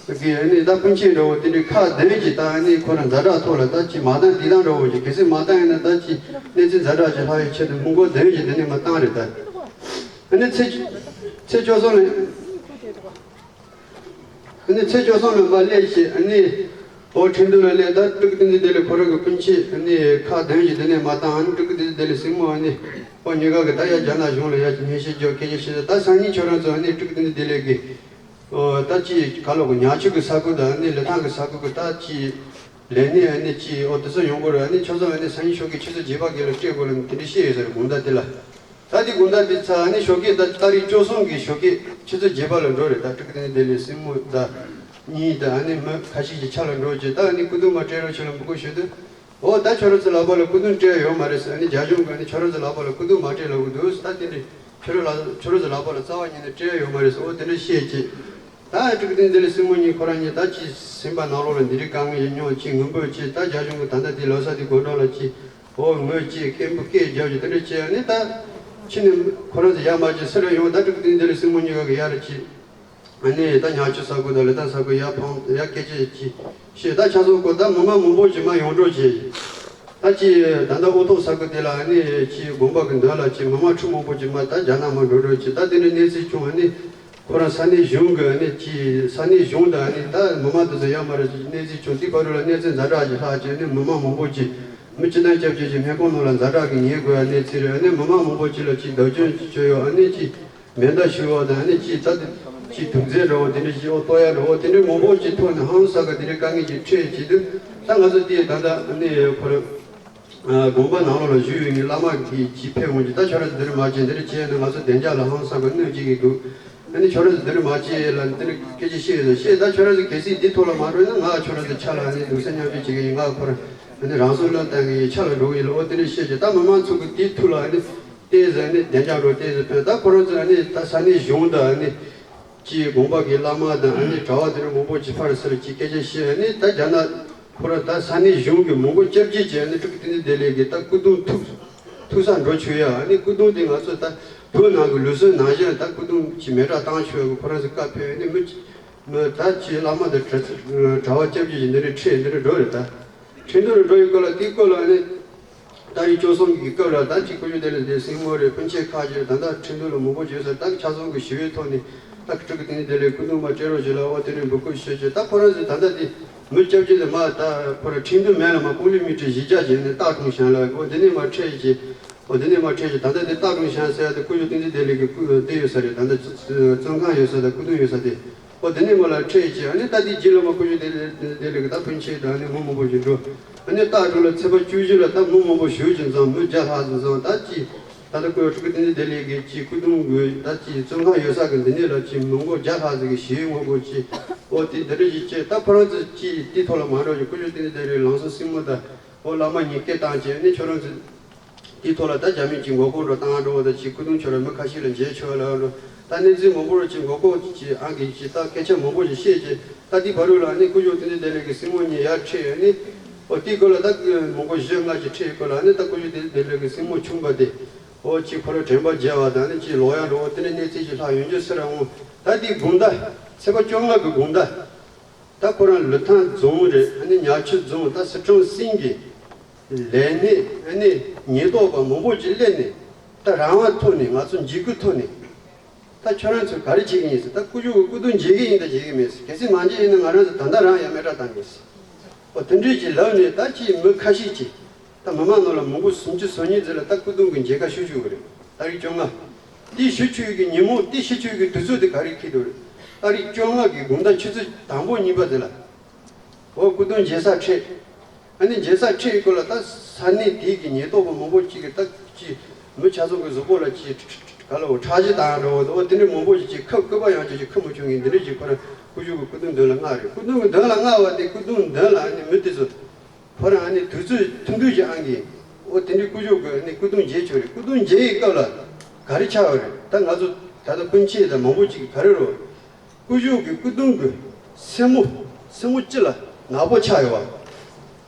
གི་ཨ་ནི་ད་སྤུན་མཆེད་འདྲ་བོ་དེ་འདྲའི་ཁག་བདུན་གྱིས་ད་ཨ་ནི་ཁོ་རང་ཛ་དྲག་ཐོག་ལ་ད་ཅིག་མ་བཏང་འདི་བཏང་འདྲ་བོ་ཅིག་གལ་སྲིད་མ་བཏང་ཡིན་ན་ད་ཅིག་གནས་ཚུལ་ཛ་དྲག་ཅིག་ལྷག་ཡའི་ཆེད་དུ་མི་མགོ་བདུན་གྱིས་དེ་ནས་མ་བཏང་རེད། ད་ཨ་ནི་ཚེ་ཚེ་བཅུ་གསུམ་ལ། ཨ་ནི་ཚེས་བཅུ་གསུམ་ལ་མར་སླེབས་བྱས་ཨ་ནི་ཨོ་ཁྲིན་ཏུའུ་ལ་སླེབས། ད་སྤྲུལ་སྐུ་བསྟན་འཛིན་བདེ་ལེགས་ཁོ་རང་གི་སྤུན་མཆེད་ཨ་ནི་ཁག་བདུན་གྱིས་དེ་ནས་མར་བཏང་། ཨ་ནི་སྤྲུལ་སྐུ་བསྟན་འཛིན་བདེ་ལེགས་སྲིང་མོ་ཨ་ནི་ཨོ་གཉིས་ཀ་གི་ད་ཡ་རྒྱ་ནག་གཞུང་ལ་ཡ་ཅིག་སྙན་ཞུ་རྒྱོབ་སྐད་ཆ་བཤད། ད་སང་ཉིན་ཁྱོད་རང་ཚོ་ཨ་ནི་སྤྲུལ་སྐུ་བསྟན་འཛིན་བདེ་ལེགས་ཀྱི་ཨོ་ད་ཅིག་ག་ལོག་གི་ཉག་ཆུ་གི་ས་ཁུལ་དང་ཨ་ནི་ལི་ཐང་གི་ས་ཁུལ་གི་ད་ཅིག་ལས་སྣེ་ཨ་ནི་ཅིག་ཨོ་དེ་ཚོ་ཡོང་གི་རེད། ཨ་ནི་ཁྱོད་ཚོ་ཨ་ནི་སང་ཉིན་ཞོགས་ཀས་ཆུ་ཚོད་བརྒྱད་པ་གི་ལ་སྤྲད་དགོས་ལ་དེ་འདྲ་བཤད་ཡོད་ས་རེད། དགོང་དག་དེ་ལ། ད་དེ་དགོང་དག་དེ་ཚར་ཨ་ནི་ཞོགས་ཀས་ད་ཏ་རིག་བཅུ་གསུམ་གི་ཞོགས་ཀས་ཆུ་ཚོད་བརྒྱད་པ་ལ་འགྲོ་རེད། ད་སྤྲུལ་སྐུ་བསྟན་འཛིན་བདེ་ལེགས་སྲིང་མོ་ད་གཉིས་ད་ཨ་ནི་མི་ཁ་ཤས་ཀྱི་ཕྱག་ལ་འགྲོ་བྱས། ད་ཨ་ནི་སྐུ་གདུང་མར་སྤྲད་རོགས་བྱས་ལ་འབོད་སྐུལ་ཞུས་དུས། ཨོ་ད་ཁྱོད་རང་ཚོ་ལག་པ་ལ་སྐུ་གདུང་སྤྲད་ཡོད་མ་རེད་ཟེར། ཨ་ནི་རྒྱ་གཞུང་གིས་ཨ་ནི་ཁྱོད་རང་ཚོ་ལག་པ་ལ་སྐུ་གདུང་མ་སྤྲད་ལབ་གི་འདུག་ད་དེ་འདྲ་ཁྱོད་རང་ལ་ཁྱོད་རང་ཚོ་ལག་པ་ལ་རྩ་བ་ཉིད་ནས་སྤྲད་ཡོད་མ་རེད་ཟེར། ཨོ་དེ་འདྲ་བཤད་ཅིག་ད་སྤྲུལ་སྐུ་བསྟན་འཛིན་བདེ་ལེགས་སྲིང་མོ་གཉིས་ཁོ་རང་གཉིས་ད་ཅིག་སེམས་པ་ནང་ལོགས་ལ་འདི་རིགས་དཀའ་ངལ་ཡོད་མྱོང་ཅིག་ངུ་འབོད་ཅིག་ད་རྒྱ་གཞུང་གིས་ད་ལྟ་དེ་ལོ་གསར་དེ་དགོང་དྲོ་ལ་ཅིག་ཨོ་ངུ་ཅིག་སྐད་འབོད་སྐད་རྒྱབ་ཅིག་དེ་འདྲ་བྱས། ཨ་ནི་ད་ ཕྱི་ནས་ཁོ་རང་ཚོ་ཡར་མར་ཅིག་སུ་ལ་ཡོང་ད་འགྲིག་དེ་འདི་ལ་སྲིང་མོ་གཉིས་ཀ་གི་ཡར་ཅིག་ཨ་ནི་ད་ཉག་ཆུ་ས་ཁུལ་དང་ལི་ཐང་ས་ཁུལ་ཡར་འཕངས་ཡར་སྐད་ཆ་ཅིག་བཤད། ད་ཆ་ཚང་ཁོ་ད་མི་མང་མང་པོ་ཅིག་མར་ཡོང་འགྲོ་བྱས། ད་ཅིག་ད་ལྟ་ཨོ་ཐོག་ས་ཁུལ་དེ་ལ་ཨ་ནི་ཅིག་དགོན་པ་གི་མདུན་ལ་ཅིག་མི་མང་ཁྲི་མང་པོ་ཅིག་མར་ད་རྒྱ་ནག་མར་འགྲོ་འགྲོ་ཅིག་ད་དེ་འདྲའི་གནས་ཚུལ་བྱུང་། ཨ་ནི་ཁོ་རང་ས་གནས་གཞུང་གི་ཨ་ནི་ཅིག་ས་གནས་གཞུང་དང་ཨ་ནི་ད་མི་མང་དེ་ཚོ་ཡར་མར་གནས་ཚུལ་བྱུང་། དེ་བར་དུ་ལ་གནས་ཚུལ་ཛ་དྲག་ཅིག་ལྷག་བྱས། ཨ་ནི་མི་མང་མང་པོ་ཅིག་མི་སྤྱི་དང་སྐྱབས་བཅོལ་གྱི་སྨན་ཁང་ནང་ལ་ཛ་དྲག་གི་ཉལ་དགོས་པའི་གནས་ཚུལ་རེད། ཨ་ནི་མི་མང་མང་པོ་ཅིག་ལ་ཅིག་བདག་སྐྱོང་ཅིག་བྱས་ཡོད། ཨ་ནི་ཅིག་མེ་མདའ་གཞུ་བ་དང་ཨ་ནི་ཅིག་ད་ཅིག་དུག་རྫས་འདྲ་བོ་དེ་འདྲ་ཞིག་ཨོ་ལྟོ་ཡ་འདྲ་བོ་དེ་འདྲའི་མང་པོ་ཅིག་ཐོག་ནས་ཧང་སང་གི་དེ་འདྲའི་དཀའ་ངལ་ཅིག་འཕྲད་བྱེད་དུས། ད་ང་ཚོ་དེ་ད་ལྟ་ཨ་ནི་ཁོ་རང་དགོན་པ་ནང་ལོགས་ལ་བཞུགས་ཡོད་ངེས་བླ་མ་གིས་ཅིག་ཕེབས་འོང་གི། ད་ཁྱོད་རང་ཚོ་འདི་འདྲ་མ་བྱེད། འདི་འདྲ་བྱས་ན་ང་ཚོ་བདེ་འཇགས་ལ་ཧང་སང་གི་གནོད་བྱེད་ཀྱི་འདུག་ཨ་ནི་ཁྱོད་རང་ཚོ་འདི་འདྲ་མ་བྱེད་ལ་འདི་འདྲ་སྐད་ཆ་བཤད་ཡོད་ཟེར་བཤད། ད་ཁྱོད་རང་ཚོ་གལ་སྲིད་འདི་ཐོག་ལ་མ་འགྲོ་ན་ང་ཁྱོད་རང་ཚོ་ཆ་ལ་ཨ་ནི་སྡུག་ས་མཉམ་སྤྱོད་བྱེད་ཀྱི་ཡིན། ང་ཁོ་རང་ཨ་ནི་རང་སྲོག་བློས་བཏང་གི་ཡིན། ཆ་ལ་འགྲོ་གི་ཡིན་ལ་ཨོ་དེ་འདྲ་བཤད་ཀྱི། ད་མི་མང་ཚོ་གི་དེའི་ཐུགས་ལ་ཨ་ནི་ཏོག་ཙམ་ཨ་ནི་བདེ་འཇགས་འགྲོ་ཏོག་ཙམ་ཕན། ད་ཁོ་རང་ཚོ་ཨ་ནི་ད་ས་གནས་གཞུང་དང་ཨ་ནི་ཅིག་དགོན་པ་གི་བླ་མ་དང་ཨ་ནི་གྲྭ་བ་དེ་འདྲ་མང་པོ་ཅིག་ཕར་ཚུར་ཅིག་སྐད་ཆ་བཤད། ཨ་ནི་ད་རྒྱ་ནག་ཁོ་རང་ད་ས་གནས་གཞུང་གི་མང་པོ་སྐྱབས་བཅོལ་བྱས། ཨ་ནི་སྤྲུལ་སྐུ་བསྟན་འཛིན་བདེ་ལེགས་ཀྱི་ད་སྐུ་གདུང་ཐུག་ཐུག་ས་འགྲོ་ཆོག་ཡ། ཨ་ནི་སྐུ་གདུང་དེ་ང་ཚོ་ད་བོད་ནང་གི་ལུགས་སྲོལ་ནང་བཞིན་ད་སྐུ་གདུང་ཅིག་མེ་སྲེག་བཏང་ཆོག་གི། ཁོ་རང་ཚོ་བཀའ་ཕེབས། ཨ་ནི་མི་མི་ད་ཅིག་བླ་མ་དང་གྲྭ་གྲྭ་བ་སྐྱབས་བཅོལ་གྱི་འདི་འདྲའི་ཁྲིད་འདི་འདྲ་འགྲོ་རེད། ད་ཁྲིད་འདུག་རེད། འགྲོ་ཡི་སྐོར་ལ་དེའི་སྐོར་ལ་ཨ་ནི་ཏ་རིག་བཅུ་གསུམ་གྱི་སྐབས་ལ་ད་ཅིག་སྐུ་ཞབས་བདེ་ལེགས་དེ་སྲིང་མོ་རེད། སྤུན་མཆེད་ཁག་ཅིག་ད་ལྟ་ཁྲིད་འདུག་ལ་མང་པོ་བྱོས་ཟེར། ད་ཆ་ཚང་གི་ཞི་བའི་ཐོག་ནས་ད་སྤྲུལ་སྐུ་བསྟན་འཛིན་བདེ་ལེགས་སྐུ་གདུང་མར་སྤྲད་རོགས་བྱོས་ལ་ཨོ་དེ་འདྲའི་འབོད་སྐུལ་ཞུས་བྱས། ད་ཁོ་རང་ཚོས་ད་ལྟ་དེ་མི་སྐྱབས་བཅོལ་དེ་མར་ད་ཁོ་རང་ཁྲིད་འདུག་མེད་ལ་མར་ཀུང་ལི་མི་ཊར་བཞི་བརྒྱ་བྱས་ནས་སྟག་གྲོང་ཞང་ལ་ཨོ་དེ་ནས་མར་ཁྲིད་བྱས། ཨོ་དེ་ནས་མར་ཁྲིད་བྱས། ད་ལྟ་དེ་སྟག་གྲོང་ཞང་ཟེར་ཡ་དེ་སྐུ་ཞབས་བསྟན་འཛིན་བདེ་ལེགས་ཀྱི་སྐུ་དེ་ཡོད་ས་རེད། ད་ལྟ་བཙོན་ཁང་ཡོད་ས་དང་སྐུ་གདུང་ཡོད་ས་དེ། ཨོ་དེ་ནས་མར་ལ་ཁྲིད་བྱས། ཨ་ནི་ད་དེ་རྗེས་ལ་མར་སྐུ་ཞབས་བདེ་ལེགས་ཀྱི་ད་སྤུན་མཆེད་དང་ཨ་ནི་མི་མང་པོ་ཞིག་འགྲོ། ཨ་ནི་སྟག་གྲོང་ལ་ཚེས་པ་བཅུ་བཞི་ལ་ད་མི་མང་པོ་ཞེ་ཅིག་འཛོམས། མི་བརྒྱ་ལྷག་ཙམ་འཛོམས། ད་ཅི་ད་ལྟ་སྐུ་ཞབས་སྤྲུལ་སྐུ་བསྟན་འཛིན་བདེ་ལེགས་ཀྱི་ཅིག་སྐུ་གདུང་གི་ད་ཅི་བཙོན་ཁང་ཡོད་ས་གི་འདི་ནས་ལ་ཅིག་མི་མགོ་བརྒྱ་ལྷག་ཙམ་གྱི་ཞེ་ངོ་པོ་ཅིག་ཨོ་དེ་འདི་འདྲ་ཞིག་བྱས། ད་ཁོ་རང་ཚོ་ཅིག་དེ་ཐོག་ལ་མ་འགྲོ་ཅིག་སྐུ་ཞབས་བསྟན་འཛིན་བདེ་ལེགས་ལང་ཚོ་སྲིང་མོ་དང་ཨོ་བླ་མ་གཉིས་སྐད་བཏང་བྱས། ཨ་ནི་ཁྱོད་རང་ཚོ་དེའི་ཐོག་ལ་ད་རྒྱ་མི་གཅིག་མགོ་སྐོར་འགྲོ་བཏང་འགྲོ་བ་དང་གཅིག་སྐུ་གདུང་ཁྱོད་རང་མི་ཁ་ཤས་ལ་མཇལ་ཆོག་ལ་འགྲོ། ད་གནས་ཚུལ་མང་པོ་རུ་གཅིག་མགོ་སྐོར་གཅིག་ཨང་གི་གཅིག་ད་སྐད་ཆ་མང་པོ་ཞིག་བཤད་རྗེས། ད་དེའི་བར་དུ་ལ་ནི་སྐུ་ཞབས་བསྟན་འཛིན་བདེ་ལེགས་ཀྱི་སྲིང་མོ་གཉིས་ཡར་ཁྲིད་ནི། ཨོ་དེའི་སྐོར་ལ་ད་མང་པོ་བཞི་ལྔ་ཅིག་ཁྲིད་སྐོར་ལ་ནི་ད་སྐུ་ཞབས་བསྟན་འཛིན་བདེ་ལེགས་ཀྱི་སྲིང་མོ་ཆུང་བ་དེ་ཨོ་གཅིག་ཁོ་རང་དྲན་པ་བརྗེད་པ་དང་ནི་གཅིག་ལོག་ཡ་འགྲོ་བ་དེ་འདྲ་གནས་ཚུལ་ཞིག་ལྷག་ཡོང་རྒྱུ་སུ་ར་འོང་། ད་དེའི་དགོང་དག་ཚེས་པ་བཅོ་ལྔ་གི་དགོང་དག་ད་ཁོ་རང་ལི་ཐང་རྫོང་རེད། ཨ་ནི་ཉག་ཆུ་རྫོང་ད་སི་ཁྲོན་སེང་གི་ལས་སྣེ་ཨ་ནི་ཉེན་རྟོག་པ་མང་པོ་ཅིག་སླེབས་ནས་ད་རང་དབང་ཐོག་ནས་ང་ཚོ་འཇིགས་སྐུལ་ཐོག་ནས་ད་ཁྱོད་རང་ཚོས་ག་རེ་བྱེད་ཀྱི་ཡིན་ཟེར། ད་སྐུ་ཞབས་ཀྱི་སྐུ་གདུང་མཇལ་གྱི་ཡིན་ད་མཇལ་གྱི་མེད་ཟེར། གལ་སྲིད་མ་མཇལ་ཡིན་ན་ང་རང་ཚོ་ད་ལྟ་རང་ཡང་མེ་སྲེག་བཏང་གི་ཡིན་ཟེར། ཨོ་དེ་འདྲས་ཀྱི་ལབ་ནས་ད་ཅིག་མི་ཁ་ཤས་ཀྱིས་ད་མི་མང་ནང་ལ་མང་པོ་སུམ་ཅུ་སོ་གཉིས་ཙམ་ལ་ད་སྐུ་གདུང་གི་མཇལ་ཁ་ཞུ་བཅུག་གི་རེད། ཏ་རིག་བཅོ་ལྔ། དེ་ཞུ་བཅུག་གི་ཉིན་མོ་དེ་ཞུ་བཅུག་གི་དུས་ཚོད་དེ་ག་རེ་འཁེལ་འདུག་རེད། ཏ་རིག་བཅོ་ལྔ་གི་དགོང་དག་ཆུ་ཚོད་དང་པོ་གཉིས་པ་དེ་ལ། འོ་སྐུ་གདུང་མཇལ་ས་ཁྲིད། ཨ་ནི་མཇལ་ས་ཁྲིད་སྐོར་ལ་ད་ས་གནས་དེ་གི་ཉེན་རྟོག་པ་མང་པོ་ཅིག་གིས་ད་ཅི་མི་ཆ་ཚང་གི་གཟུགས་པོ་ལ་ཅི་ག་ལ་འོ་ཁྲག་ཤེད་བཏང་འགྲོ་འོ་དེ་འདྲའི་མང་པོ་ཞིག་ཅིག་ཁབ་སྐུད་པ་ཡང་ཅིག་ཅིག་ཁུར་མི་བྱུང་གི་འདི་འདྲའི་ཅིག་ཁོ་རང་སྐུ་ཞབས་ཀྱི་སྐུ་གདུང་མདུན་ལ་མངགས་རེད། སྐུ་གདུང་གི་མདུན་ལ་མངགས་པ་དེ་སྐུ་གདུང་མདུན་ལ་ཨ་ནི་མི་དེ་ཚོ་ཁོ་རང་ཨ་ནི་དུས་ཚོད་ཐུང་ཐུང་ཅིག་ཨང་གིས་འོ་དེ་འདྲའི་སྐུ་ཞབས་ཀྱི་ཨ་ནི་སྐུ་གདུང་མཇལ་བཅུག་རེད། སྐུ་གདུང་མཇལ་ཡི་སྐབས་ལ་ག་རེ་ཆགས་ཡོད་རེད། ད་ང་ཚོ་ད་ལྟ་སྤུན་མཆེད་དང་མང་པོ་ཅིག་ག་རེ་རོ། སྐུ་ཞབས་ཀྱི་སྐུ་གདུང་གི་སེན་མོ་སེན་མོ་སྤྱི་ལ་ནག་པོ་ཆགས་ཡོད་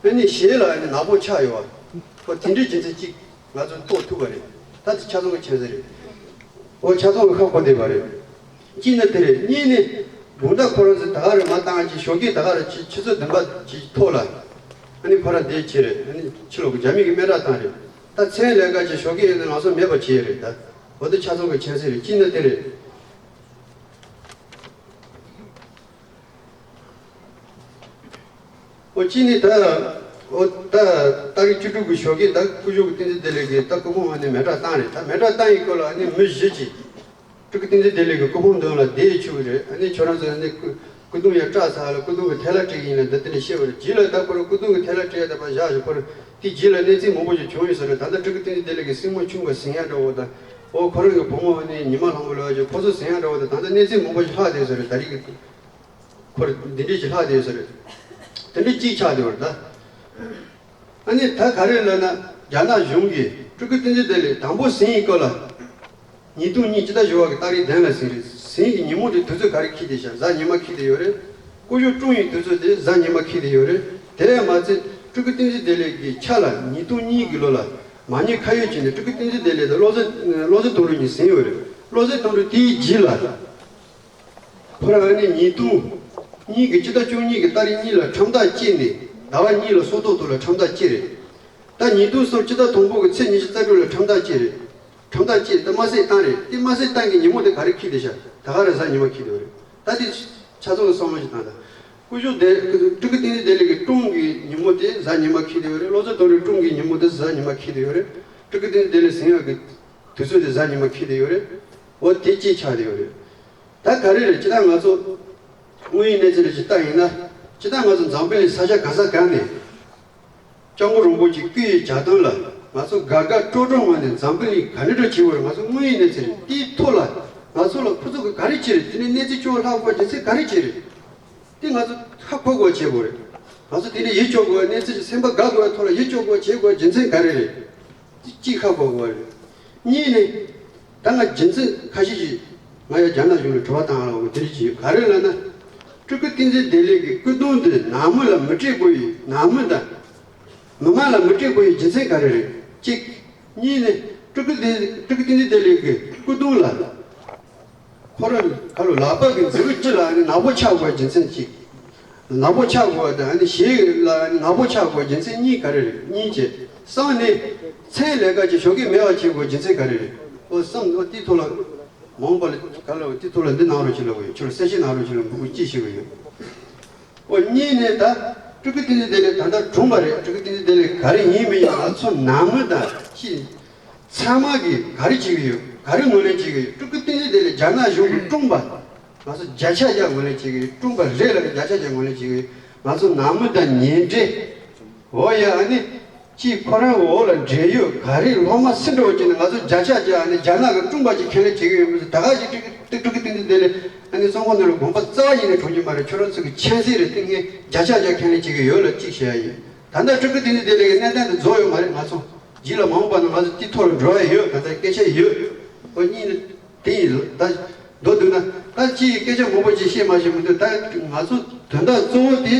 པ། ཨ་ནི་ཞལ་ལ་ཨ་ནི་ནག་པོ་ཆགས་ཡོད་པ། ཁོ་དེ་འདྲའི་རྒྱུ་མཚན་གཅིག་ང་ཚོས་རྟོགས་ཐུབ་པ་རེད། ད་དེ་ཆ་ཚང་གི་མཁྱེན་གསལ་རེད། འོ་ཆ་ཚང་གི་ཧ་གོ་བསྡད་པ་རེད། གཅིག་ནི་དེ་རེད། གཉིས་ནི་དགོང་དག་ཁོ་རང་ཚོ་ད་ག་རེ་མ་བཏང་ཅིག་ཞོགས་ཀས་ད་ག་རེ་ཅིག་ཆུ་ཚོད་བདུན་པ་ཅིག་ཐོག་ལ་ཨ་ནི་ཁོ་རང་བསྡད་ཀྱི་རེད། ཨ་ནི་ཕྱི་ལོགས་ཀྱི་རྒྱ་མི་གིས་མེ་སྲེག་བཏང་རེད། ད་མཚན་ལས་ཀ་ཅིག་ཞོགས་ཀས་ཡིན་ན་ང་ཚོ་མེད་པ་བྱས་རེད། ད་འོ་དེ་ཆ་ཚང་གི་མཁྱེན་གསལ་རེད། གཅིག་ནི་དེ་རེད། ཨོ་གཅིག་ནི་ད། ཨོ་ད་ཏ་རིག་བཅུ་དྲུག་གི་ཞོགས་ཀས་ད་སྐུ་ཞབས་ཀྱི་བསྟན་འཛིན་བདེ་ལེགས་ཀྱིས་ད་སྐུ་ཕུང་ཨ་ནི་མེ་སྲེག་བཏང་རེད། ད་མེ་སྲེག་བཏང་ཡི་སྐོར་ལ་ཨ་ནི་མི་བཞི་ཅིག་སྤྲུལ་སྐུ་བསྟན་འཛིན་བདེ་ལེགས་ཀྱི་སྐུ་ཕུང་མདུན་ལ་བསྡད་ཆོག་གི་རེད། ཨ་ནི་ཁྱོད་རང་ཚོ་ཨ་ནི་སྐུ་སྐུ་གདུང་ཡར་སྲེག་ཚར་ལ་སྐུ་གདུང་གི་ཐལ་བ་སྤྲད་ཀྱི་ཡིན་ལ་འདི་དེ་ནས་བཤད་པ་རེད། རྗེས་ལ་ད་ཁོ་རང་སྐུ་གདུང་གི་ཐལ་བ་སྤྲད་ད་པ་བཞག་ཞིག་ཁོ་རང་དེ་རྗེས་ལ་གནས་ཚུལ་མང་པོ་ཞིག་བྱུང་ཡོད་ས་རེད། ད་ལྟ་སྤྲུལ་སྐུ་བསྟན་འཛིན་བདེ་ལེགས་ཀྱི་སྲིང་མོ་ཆུང་བ་ཟིང་ཡ་འདྲ་བོ་དང་། ཨོ་ཁོ་རང་གི་བུ་མོ་ཨ་ནི་ཉི་མ་ལྷུན་པོ་ལོ་ཡ་ཅིག་ཁོ་ཚོ་ཟིང་ཡ་འདྲ་བོ་དང་ད་ལྟ་གནས་ཚུལ་མང་པོ་ཞིག་ལྷག་བསྡད་ཡོད་ས་རེད། ད་རེས་ཀྱི། ཁོར་འདི་འདྲས་ཅིག་ལྷག་བསྡད་ཡོད་ས་རེད། དེ་འདྲས་གཅིག་ཆགས་བསྡད་པ་རེད་ད། ཨ་ནི་ད་ག་རེ་ལབ་ན་རྒྱ་ནག་གཞུང་གིས་སྤྲུལ་སྐུ་བསྟན་འཛིན་བདེ་ལེགས་དང་པོ་ཟིང་ཡི་སྐོར་ལ། ཉིས་སྟོང་གཉིས་སྤྱི་ཟླ་བཞི་པ་གི་ཏ་རིག་བདུན་ལ་ཟིང་རེད། ཟིང་གི་ཉིན་མོ་དེ་དུས་ཚོད་ག་རེ་འཁེལ་བསྡད་ཤག་གཟའ་ཉི་མ་འཁེལ་བསྡད་ཡོད་རེད། སྐུ་ཞབས་བཀྲོངས་ཡི་དུས་ཚོད་དེ་གཟའ་ཉི་མ་འཁེལ་བསྡད་ཡོད་རེད། དེ་ཡང་མ་ཚད་སྤྲུལ་སྐུ་བསྟན་འཛིན་བདེ་ལེགས་ཀྱི་ཕྱག་ལ་ཉིས་སྟོང་གཉིས་གི་ལོ་ལ་ མ་ཉེས་ཁ་གཡོགས་བྱས་ནས་སྤྲུལ་སྐུ་བསྟན་འཛིན་བདེ་ལེགས་དང་བློ་བཟང་བློ་བཟང་དོན་གྲུབ་གཉིས་ཟིན་ཡོད་རེད། བློ་བཟང་དོན་གྲུབ་དེའི་རྗེས་ལ། ཁོ་རང་ཨ་ནི་ཉིས་སྟོང་གཉིས་ཀྱི་སྤྱི་ཟླ་བཅུ་གཉིས་ཀྱི་ཏ་རིག་གཉིས་ལ་ཁྲིམས་ཐག་བཅད་ནས་ཟླ་བ་གཉིས་ལ་སྲོག་ཐོག་ཐོག་ལ་ཁྲིམས་ཐག་བཅད་རེད། ད་ཉིས་སྟོང་གསུམ་སྤྱི་ཟླ་དང་པོ་གི་ཚེས་ཉི་ཤུ་རྩ་དྲུག་ལ་ཁྲིམས་ཐག་བཅད་རེད། ཁྲིམས་ཐག་བཅད་དེ་དམར་གསོད་བཏང་རེད། དེ་དམར་གསོད་བཏང་གི་ཉིན་མོ་དེ་ག་རེ་འཁེལ་བསྡད་ཤག་ད་ག་རེ་གཟའ་ཉི་མ་འཁེལ་བསྡད་ཡོད་རེད། ད་དེ་ཆ་ཚང་གི་བསམ་བློ་ཞིག་བཏང་དང་། སྐུ་ཞབས་དེ་སྤྲུལ་སྐུ་བསྟན་འཛིན་བདེ་ལེགས་ཀྱི་སྲུང་གི་ཉིན་མོ་དེ་གཟའ་ཉི་མ་འཁེལ་བསྡད་ཡོད་རེད། བློ་བཟང་དོན་གྲུབ་སྲུང་གི་ཉིན་མོ་དེ་གཟའ་ཉི་མ་འཁེལ་བསྡད་ཡོད་རེད། སྤྲུལ་སྐུ་བསྟན་འཛིན་བདེ་ལེགས་ཟིན་ཡག་གི་དུས་ཚོད་དེ་གཟའ་ཉི་མ་འཁེལ་བསྡད་ཡོད་རེད། འོ་དེ་གཅིག་ཆགས་བསྡད་ཡོད་རེད། ད་ག་རེ་རེད། སྤྱིར་བཏང་ང་ཚོ་དངོས་ཡོད་གནས་ཚུལ་ལ་ཅིག་ལྟ་ཡིན་ན། སྤྱིར་བཏང་ང་ཚོ་འཛམ་བུ་གླིང་ས་ཆ་ག་ས་ག་ནས་སྐྱབས་མགོན་རིན་པོ་ཆེ་སྐུ་ཡི་གྱ་སྟོན་ལ་ང་ཚོ་དགའ་དགའ་སྤྲོ་སྤྲོ་ངང་ནས་འཛམ་བུ་གླིང་ག་ནས་འགྲོ་བྱེད་དགོས་རེད། ང་ཚོ་དངོས་ཡོད་གནས་ཚུལ་རེད། དེའི་ཐོག་ལ་ང་ཚོ་ལ་ཁོ་ཚོ་གི་ག་རེ་བྱེད་རེད། དེ་ནས་གནས་ཚུལ་སྐྱོ་བོ་ལྷག་དགོས་རྒྱུ་མཚན་ག་རེ་བྱེད་རེད། དེ་ང་ཚོ་ཧ་གོ་དགོས་བྱེད་དགོས་རེད། ང་ཚོ་དེ་ནས་ཡིད་སྐྱོ་དགོས་གནས་ཚུལ་ཞིག་སེམས་པ་དགའ་དགོས་ཐོག་ལ་ཡིད་སྐྱོ་དགོས་བྱེད་དགོས་རྒྱུ་མཚན་ག་རེ་རེད། གཅིག་ཧ་གོ་དགོས་རེད། གཉིས་ནི། ད་ང་རྒྱུ་མཚན་ཁ་ཤས་ཤིག་ང་ཡང་རྒྱ་ནག་གཞུང་ལ་དྲི་བ་བཏང་ཡག་དེ་རིགས་ཅིག་ཡོད། ག་རེ་ལབ་ན། སྤྲུལ་སྐུ་བསྟན་འཛིན་བདེ་ལེགས་ཀྱི་སྐུ་གདུང་འདི་ནང་མི་ལ་མི་སྤྲད་དགོས་ཡོད། ནང་མི་དང་། མི་མང་ལ་མི་སྤྲད་དགོས་ཡོད་རྒྱུ་མཚན་ག་རེ་རེད། གཅིག་གཉིས་ནི། སྤྲུལ་སྐུ་བསྟན་སྤྲུལ་སྐུ་བསྟན་འཛིན་བདེ་ལེགས་ཀྱི་སྐུ་གདུང་ལ། ཁོ་རང་ག་ལོ་ལག་པ་གི་མཛུབ་གུ་གཅིག་ལ་ཨ་ནི་ནག་པོ་ཆགས་དགོས་རྒྱུ་མཚན་གཅིག་ནག་པོ་ཆགས་དགོས་དང་ཨ་ནི་ཞེ་ལ་ཨ་ནི་ནག་པོ་ཆགས་དགོས་རྒྱུ་མཚན་གཉིས་ག་རེ་རེད། གཉིས་བྱས། གསུམ་ནི། མཚན་ལས་ཀ་ཅིག་ཞོགས་ཀས་མེད་པ་བྱེད་དགོས་རྒྱུ་མཚན་ག་རེ་རེད། ཨོ་གསུམ་ཨོ་དེའི་ཐོག་ལ། མ་འོངས་པ་ལ་ག་ལ་དེའི་ཐོག་ལ་འདི་གནང་རོགས་བྱེད་ལབ་ཡོད། ཁྱོད་ལ་གསལ་བཤད་གནང་རོགས་བྱེད་ལབ་འབོད་སྐུལ་ཅིག་ཞུ་གི་ཡོད། ཨོ་གཉིས་ནས་ད། སྤྲུལ་སྐུ་བསྟན་འཛིན་བདེ་ལེགས་ད་ལྟ་གྲོངས་པ་རེད། སྤྲུལ་སྐུ་བསྟན་འཛིན་བདེ་ལེགས་ག་རེ་ཡིན་མིན་ཡང་ང་ཚོ་ནང་མི་དང་ཅི། ཚང་མ་གིས་ག་རེ་བྱེད་ཀྱི་ཡོད། ག་རེ་ངོས་ལེན་བྱེད་ཀྱི་ཡོད། སྤྲུལ་སྐུ་བསྟན་འཛིན་བདེ་ལེགས་རྒྱ་ནག་གཞུང་གིས་བཀྲོངས་པ། ང་ཚོ་བརྒྱ་ཆ་བརྒྱ་ངོས་ལེན་བྱེད་ཀྱི་ཡོད། བཀྲོངས་པ་རེད་ལབ་ནས་བརྒྱ་ཆ་བརྒྱ་ངོས་ལེན་བྱེད་ཀྱི་ཡོད། ང་ཚོ་ནང་མི་དང་ཉེ་འབྲེལ། འོ་ཡ་ཨ་ནི། ཅིག་ཁོ་རང་འོག་ལ་འབྲེལ་ཡོད་ག་རེ་སློབ་མ་སུ་འགྲོ་ཅིག་ནས་ང་ཚོ་བརྒྱ་ཆ་བརྒྱ་ཨ་ནི་རྒྱ་ནག་གིས་བཀྲོངས་པ་ཅིག་ཁས་ལེན་བྱེད་ཀྱི་ཡོད་མི་ཚོ་ད་ག་ཞིག་སྤྲུལ་སྐུ་སྤྲུལ་སྐུ་བསྟན་འཛིན་བདེ་ལེགས་ཨ་ནི་གཙང་པོ་ནང་ལ་དགོངས་པ་རྩ་བ་ཉིད་ནས་གྲོངས་ཀྱི་མ་རེད། ཁྱོད་རང་ཚོ་གི་མཁྱེན་གསལ་རེད། དེ་ངས་བརྒྱ་ཆ་བརྒྱ་ཁས་ལེན་བྱེད་ཀྱི་ཡོད་ལ་གཅིག་བཤད་ཡ་ཡིན། ད་ལྟ་སྤྲུལ་སྐུ་བསྟན་འཛིན་བདེ་ལེགས་ཀྱི་གནས་སྟངས་དེ་རྫོགས་ཡོད་མ་རེད། ང་ཚོ་རྗེས་ལ་མ་འོངས་པ་ན་ང་ཚོ་དེའི་ཐོག་ལ་འགྲོ་ཡ་ཡོད། ད་ལྟ་སྐད་ཆ་ཡོད། ཨོ་གཉིས་ནི་དེ་ཡིན་ད། མདོར་བསྡུས་ན་ད་ཅིའི་སྐད་ཆ་མང་པོ་ཅིག་བཤད་མ་ཤེས་མི་འདུག་ད་ང་ཚོ་དོན་དག་གཙོ་བོ་དེ།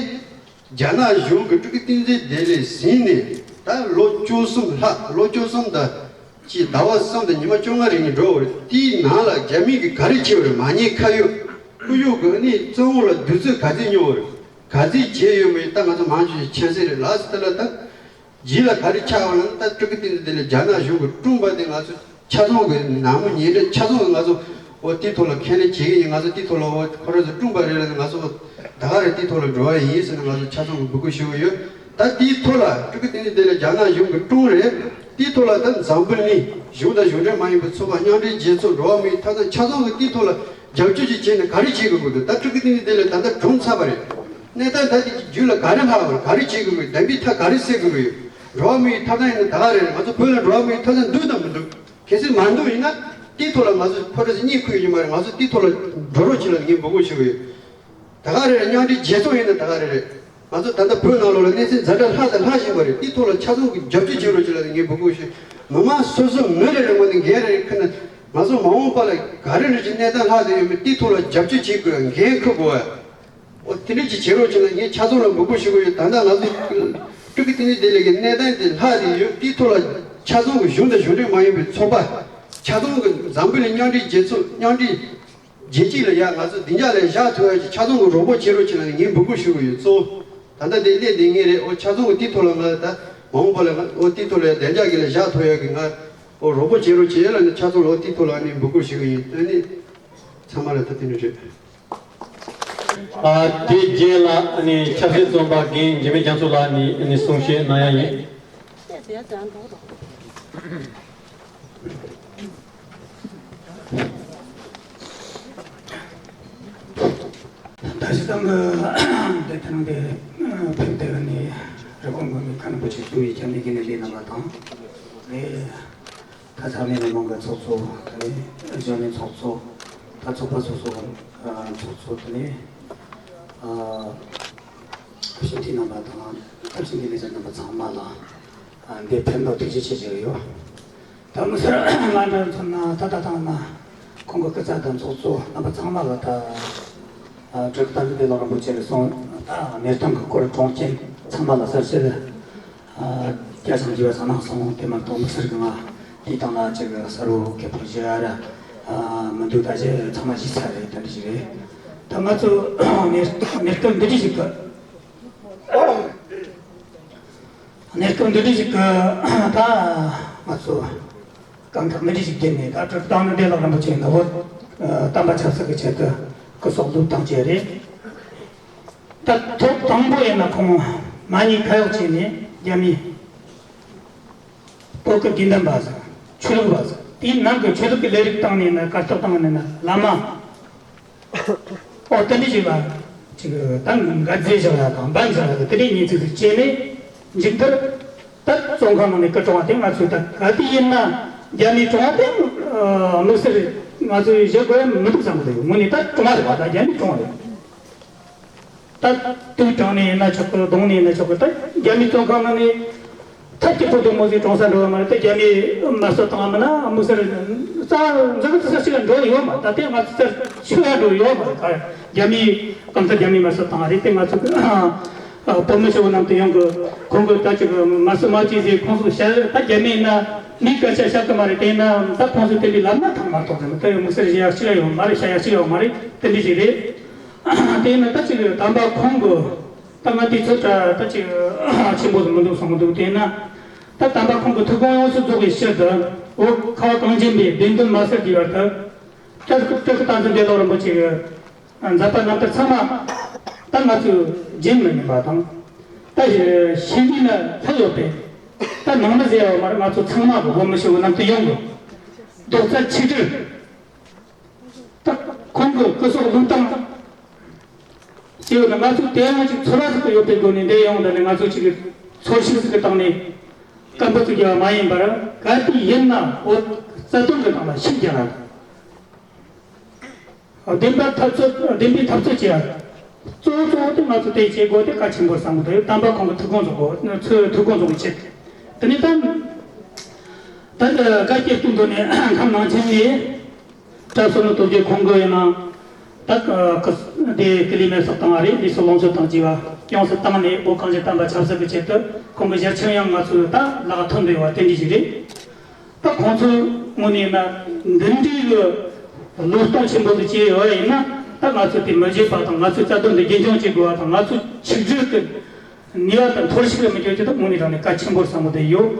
རྒྱ་ནག་གཞུང་གིས་སྤྲུལ་སྐུ་བསྟན་འཛིན་བདེ་ལེགས་ཟིན་ནས་ད་ལོ་བཅུ་གསུམ་ལྷག་ལོ་བཅུ་གསུམ་དང་། ཅིག་ཟླ་བ་གསུམ་དང་ཉི་མ་བཅོ་ལྔ་རིང་ནས་འགྲོ་བ་རེད། དེའི་ནང་ལ་རྒྱ་མི་གིས་ག་རེ་བྱས་པ་རེད། མ་ཉེས་ཁ་གཡོགས། སྐུ་ཞབས་ཀྱིས་ནི་བཙོན་འོག་ལ་དུས་ཚོད་ག་ཚོད་མྱོང་བ་རེད། ག་ཚོད་བྱས་ཡོད་མེད་ད་ང་ཚོ་མང་ཆེ་ཤས་མཁྱེན་གསལ་རེད། ལགས་སོ། དེ་ལ་ད། རྗེས་ལ་ག་རེ་ཆགས་པ་ལ་ད་སྤྲུལ་སྐུ་བསྟན་འཛིན་བདེ་ལེགས་རྒྱ་ནག་གཞུང་གིས་བཀྲོངས་པ་དེ་ང་ཚོ་ཆ་ཚང་གི་ནང་མི་ཉེ་འབྲེལ་ཆ་ཚང་གིས་ང་ཚོ་འོ་དེའི་ཐོག་ལ་ཁས་ལེན་བྱེད་ཀྱི་ཡིན། ང་ཚོ་དེའི་ཐོག་ལ་འོ་ཁོ་རང་ཚོ་བཀྲོངས་པ་རེད་ལབ་ནས་ང་ཚོ་ད་ག་རེ་དེའི་ཐོག་ལ་འགྲོ་བ་ཡིན་ཟེར་ནས་ང་ཚོ་ཆ་ཚང་གིས་འབོད་སྐུལ་ཞུ་གི་ཡོད། ད་དེའི་ཐོག་ལ་སྤྲུལ་སྐུ་བསྟན་འཛིན་བདེ་ལེགས་རྒྱ་ནག་གཞུང་གིས་བཀྲོངས་རེད། དེའི་ཐོག་ལ་ད་འཛམ་བུ་གླིང་གཞུང་དང་གཞུང་འབྲེལ་མ་ཡིན་པའི་ཚོགས་པ་མཉམ་འབྲེལ་རྒྱལ་ཚོགས་འགྲོ་བ་མིའི་ཐོབ་ཐང་ཆ་ཚང་གིས་དེའི་ཐོག་ལ་རྒྱབ་སྐྱོར་ཅིག་བྱས་ནས་ག་རེ་བྱེད་དགོས་ཀྱི་འདུག་ད་སྤྲུལ་སྐུ་བསྟན་འཛིན་བདེ་ལེགས་ད་ལྟ་གྲོངས་ཚར་བ་རེད། གནས་སྟངས་ད་དེ་རྒྱུད་ལ་ག་རེ་ལྷག་པ་རེད། ག་རེ་བྱེད་དགོས་ཀྱི་འདུག་བདེན་པའི་མཐའ་ག་རེ་གསལ་དགོས་ཀྱི་ཡོད། འགྲོ་བ་མིའི་ཐོབ་ཐང་ཡིན་ན་ད་ག་རེ་རེད། ང་ཚོ་བོད་ལ་འགྲོ་བ་མིའི་ཐོབ་ཐང་འདུག་དང་མི་འདུག་གལ་སྲིད་མ་འདུག་ཡིན་ན་དེའི་ཐོག་ལ་ང་ཚོ་ཁོ་རང་ཚོ་གཉིད་ཁུག་ཡོད་ཀྱི་མ་རེད། ང་ཚོ་དེའི་ཐོག་ལ་འགྲོ་རོགས་བྱེད་ལབ་ངས་འབོད་སྐུལ་ཞུ་གི་ཡོད། ད་ག་རེ་རེད། མཉམ་འབྲེལ་རྒྱལ་ཚོགས་ཡིན་ན་ད་ག་རེ་རེད། ང་ཚོ་ད་ལྟ་བོད་ནང་ལོགས་ལ་གནས་ཚུལ་ཛ་དྲག་ལྷག་དང་ལྷག་བཞིན་པ་རེད། དེའི་ཐོག་ལ་ཆ་ཚང་གི་རྒྱབ་སྐྱོར་བྱེད་རོགས་བྱེད་ལབ་ངས་འབོད་སྐུལ་ཞུ། མི་མང་སོ་སོ་མི་རེ་རེ་ངོས་ནས་འགན་རེ་རེ་འཁུར་ན་ང་ཚོ་མ་འོངས་པ་ལ་ག་རེ་རེ་བཞིན་གནས་སྟངས་ལྷག་བསྡད་ཡོད་མེད་དེའི་ཐོག་ལ་རྒྱབ་སྐྱོར་བྱེད་དགོས་འགན་འཁུར་དགོས། འོ་དེ་འདྲ་ཅིག་བྱེད་རོགས་བྱེད་ལ་ངས་ཆ་ཚང་ལ་འབོད་སྐུལ་ཞུ་གི་ཡོད། ད་ལྟ་ང་ཚོ་སྤྲུལ་སྐུ་བསྟན་འཛིན་བདེ་ལེགས་ཀྱི་གནས་སྟངས་དེ་ལྷག་བསྡད་ཡོད། དེའི་ཐོག་ལ་ཆ་ཚང་གི་གཞུང་དང་གཞུང་འབྲེལ་མ་ཡིན་པའི་ཚོགས་པ་ཆ་ཚང་གི་འཛམ་བུ་གླིང་མཉམ་འབྲེལ་རྒྱལ་ཚོགས་མཉམ་འབྲེལ་རྒྱལ་སྤྱི་ལ་ཡ་ང་ཚོ་བདེ་འཇགས་ལ་བཞག་ཐུབ་ཡ་ཅིག་ཆ་ཚང་གི་རོགས་པ་བྱེད་རོགས་བྱེད་ལ་ངས་འབོད་སྐུལ་ཞུ་གི་ཡོད། གཙོ་བོ་ད་ལྟ་དེ་སླེབས་བསྡད་མཁན་རེད། འོ་ཆ་ཚང་གི་དེའི་ཐོག་ལ་ང་ད་མ་འོངས་པ་ལ་ང་འོ་དེའི་ཐོག་ལ་ཡ་བདེ་འཇགས་ཀྱི་ལ་བཞག་ཐུབ་ཡ་གི་ང་འོ་རོགས་པ་བྱེད་རོགས་བྱེད་ལ་ནི་ཆ་ཚང་ལ་འོ་དེའི་ཐོག་ལ་ནི་འབོད་སྐུལ་ཞུ་གི་ཡིན། ཨ་ནི་ཚང་མ་ལ་ད་དེ་འདྲ་རེད། ཨ་དེ་རྗེས་ལ་ཨ་ནི་ཆབ་སྲིད་བཙོན་པ་རྒན་འཇིགས་མེད་རྒྱ་མཚོ་ལགས་ནས་ཨ་ནི་གསུང་བཤད་གནང་ཡ་ཡིན། ད་ཅི་ཐང་གི་དེ་ཐང་དེ་ཕེབས་དེ་ནི་རི་ཀོན་དགོན་པའི་མཁན་པོ་ཆེ་ཏུའུ་ཡི་ཁྱབ་ནི་གི་ནི་ལས་རྣམ་པ་དང་། ནི་ད་ཚང་མའི་མི་མང་གི་ཚོགས་གཙོ་དེ་ནི་གཞོན་ནུའི་ཚོགས་གཙོ་ད་ཚོགས་པ་སོ་སོ་གི་ཚོགས་གཙོ་དེ་ནི་ཞུ་དེ་རྣམ་པ་དང་ཐབས་ཤེས་འདི་ལས་བྱེད་རྣམ་པ་ཚང་མ་ལ་འདི་ཕེབས་ནོ་ཐུགས་རྗེ་ཆེ་ཞུ་གི་ཡོད། ད་མི་སེར་ལྷན་ཁང་ཚོ་ན་ད་ལྟ་དང་ན་ཁོང་གི་སྐུ་ཚབ་དང་ཚོགས་གཙོ་རྣམ་པ་ཚང་མ་ལ་ད་སྤྲུལ་སྐུ་བསྟན་འཛིན་བདེ་ལེགས་རིན་པོ་ཆེ་གི་གསུང་ད་གནས་སྟངས་ཀྱི་སྐོར་དྲུང་ཆེན་ཚང་མ་ལ་གསལ་བཤད་ སྐྱ་ཚང་བྱིས་པ་ཚང་ནང་སོང་དེ་མ་གཏོགས་མི་སེར་གི་ང་དེའི་སྟེང་ལ་ཅིག་གསལ་བོ་ཁེ་ཕོག་བཞི་ར་མི་འདུག་ད་ཅི་ཚང་མ་གཞི་ཚར་རེད། ད་འདི་ཞིག་རེད། ད་ང་ཚོ་གནས་གནས་སྐབས་འདི་འདྲ་ཞིག་གི་གནས་སྐབས་འདི་འདྲ་ཞིག་གི་ད་ང་ཚོ་གང་ཐག་མི་འདྲ་ཞིག་བརྒྱུད་ནས་ད་གྲུབ་སྟངས་ནི་བདེ་བླག་རིན་པོ་ཆེ་ནི་བོད་བསྟན་པ་ཆབ་སྲིད་ཀྱི་ཆེད་དུ་སྐུ་སྲོག་བློས་བཏང་བྱས་རེད། ད་ཐོག་དང་པོ་ཡིན་ན་ཁོང་མ་ཉེས་ཁ་གཡོག་བྱས་ནས་རྒྱ་མིའི་བོད་ཀྱི་དགེ་འདུན་པ་ཟེར་ཆོས་ལུགས་པ་ཟེར་དེའི་ནང་གི་ཆོས་ལུགས་ཀྱི་ལས་རིགས་བཏང་ནས་ན་གར་སྟེགས་བཏང་ནས་ན་བླ་མ། ཨོ་དེ་འདྲ་ཞིག་ལ་ཅིག་ད་འགལ་རྫས་བཞག་ཡ་དང་འབན་བཞག་ཡ་དང་དེ་འདྲའི་གནས་ཚུལ་ཞིག་བྱས་ནས་མཇུག་མཐར་ད་བཙོན་ཁང་ནང་ནས་སྐུ་གྲོངས་པ་དེ་ང་ཚོས་ད་ག་དུས་ཡིན་ན་རྒྱ་མིའི་གྲོངས་པ་དེ་དམིགས་བསལ་ང་ཚོས་བཞག་དགོས་ཡ་མི་འདུག་བསམ་གི་འདུག་དངོས་གནས་ད་གྲོངས་པ་རེད་པ། ད་རྒྱ་མིའི་གྲོངས་པ་རེད། ད་དུག་དྲངས་ནས་ཡིན་ན་ཆོག་གི་གདོང་ནས་ཡིན་ན་ཆོག་གི་ད་རྒྱ་མིའི་བཙོན་ཁང་ནང་ནས། ཐབས་སྐྱོ་པོ་དུ་མོ་ཟིག་གྲོངས་ས་འགྲོ་བ་མ་རེད། ད་རྒྱ་མིའི་དམར་གསོད་བཏང་བ་མིན་ན་དམིགས་བསལ་རྩ་འཛིན་ས་ཞིག་ལ་འགྲོ་ཡོད་མ་རེད། ད་ལྟའི་ང་ཚོ་རྩར་ཆུ་ཡ་འགྲོ་ཡོད་མ་རེད། ད་རྒྱ་མིའི་གང་ལྟར་རྒྱ་མིའི་དམར་གསོད་བཏང་བ་རེད། དེ་ང་ཚོ་གི་བོད་མི་ཞི་བོ་རྣམས་དེ་ཡོང་གི་ཁོང་གི་ད་ཅིག་དམར་གསོད་མ་བྱེད་ཟེར་ཁོང་ཚོ་བཤད་ད་རྒྱ་མི་ཡིན་ན་མིའི་སྐད་ཆ་བཤད་གི་མ་རེད། དེ་ཡིན་ན་ད་ཁོང་ཚོ་དེ་འདྲའི་ལབ་ན་ཐང་མ་གཏོགས་ཟེར་ན་ད་དམིགས་བསལ་བཤད་ཡག་ཅིག་ཡོད་མ་རེད། བཤད་ཡག་ཅིག་ཡོད་མ་རེད། དེ་འདྲ་ཞིག་རེད། དེ་ཡིན་ན་ད་ཅིག་དམ་པ་ཁོང་གི་ད་ང་དེ་ཚོ་ད་ད་ཅིག་ཆེན་པོ་ཟིག་མི་འདུག་བསམ་གི་འདུག་དེ་ན་ད་དམ་པ་ཁོང་གི་ཐུགས་དགོངས་ཡོངས་སུ་རྫོགས་པའི་ཕྱིར་དུ་འོ་ཁ་བ་གངས་ཅན་པའི་བདེན་དོན་མ་སེལ་དགོས་པར་དུ་སྤྲུལ་སྐུ་སྤྲུལ་སྐུ་བསྟན་འཛིན་བདེ་ལོ་རིན་པོ་ཆེ་གི་མཛད་པ་རྣམ་ཐར་ཚང་མ་ད་ང་ཚོས་རྒྱུན་མི་ཉན་པ་དང་ད་ཤེས་ནུས་ལ་ལྷག་ཡོད་པས་ད་ནང་མི་ཟེར་བ་མ་རེད། ང་ཚོ་ཚང་མ་གི་བོད་མི་ཞི་བོ་རྣམས་དུ་ཡོང་གི་རྡོག་རྩ་ཆིག་སྒྲིལ། ད་ཁོང་གི་སྐུ་སྲོག་བློས་བཏང་ཞེས་ཡོད་ན་ང་ཚོ་དེ་ཡང་ཅིག་ཚོར་བ་ཟིག་གི་ཡོད་པའི་སྒོ་ནས་འདིར་ཡོང་དུས་ནས་ང་ཚོ་ཅིག་ཚོར་ཤུགས་ཟིག་གི་སྟེང་ནས་སྐད་འབོད་ཅིག་རྒྱག་པ་མ་ཡིན་པར་གལ་ཏེ་ཡིན་ན་བོད་རྩ་དོན་གྱི་སྟེང་ལ་ཤུགས་རྒྱག་ན་བདེན་པ་འཐབ་རྩོད་བདེན་པའི་འཐབ་རྩོད་བྱེད་ཡ་གཙོ་བོ་གཙོ་བོ་དེ་ང་ཚོ་དེ་བྱེད་དགོས་དེ་གལ་ཆེན་པོ་བསམ་གི་འདུག་དམ་པ་ཁོང་གི་ཐུགས་དགོངས་རྫོགས་དགོས་ཚོའི་ཐུགས་དགོངས་རྫོགས་པའི་ཆེད་དེ་ནས་ད་ད་བཀའ་སྐྱེལ་སྐུ་མདུན་ནས་ཁམས་ནང་ཆེན་ནས། གྲྭ་བསོད་ནམས་སྟོབས་རྒྱལ་ཁོང་གི་ཡིན་ན། ད་ཀ་ཀ་དེ་ཀི་ལི་མེ་སོགས་བཏང་བ་རེད། ལུས་སྲོག་ལོངས་སྤྱོད་དང་བཅས་པ་ཡོངས་སུ་བཏང་ནས་བོད་གངས་ཅན་བསྟན་པ་ཆབ་སྲིད་ཀྱི་ཆེད་དུ་ཁོང་གི་ཞལ་ཆེམས་ཡང་ང་ཚོས་ད་ལག་ཐོན་འདོད་པ་དེ་འདྲ་ཞིག་རེད། ད་ཁོང་ཚོའི་ངོས་ནས་ཡིན་ན་འདི་འདྲའི་གི་བློས་གཏོང་ཆེན་པོ་འདི་བྱས་ཡོད་ཡིན་ན་ད་ང་ཚོས་དེ་མི་བརྗེད་པ་དང་ང་ཚོའི་རྩ་དོན་འདི་རྒྱུན་འཁྱོངས་བྱེད་དགོས་པ་དང་ང་ཚོ་ཆིག་སྒྲིལ་གི་ནུས་པ་དང་འཐོར་ཞིག་ལ་མི་འགྱུར་གྱི་ད་དངོས་གནས་དྲང་གནས་གལ་ཆེན་པོར་བསམ་གི་དེ་ཡོད།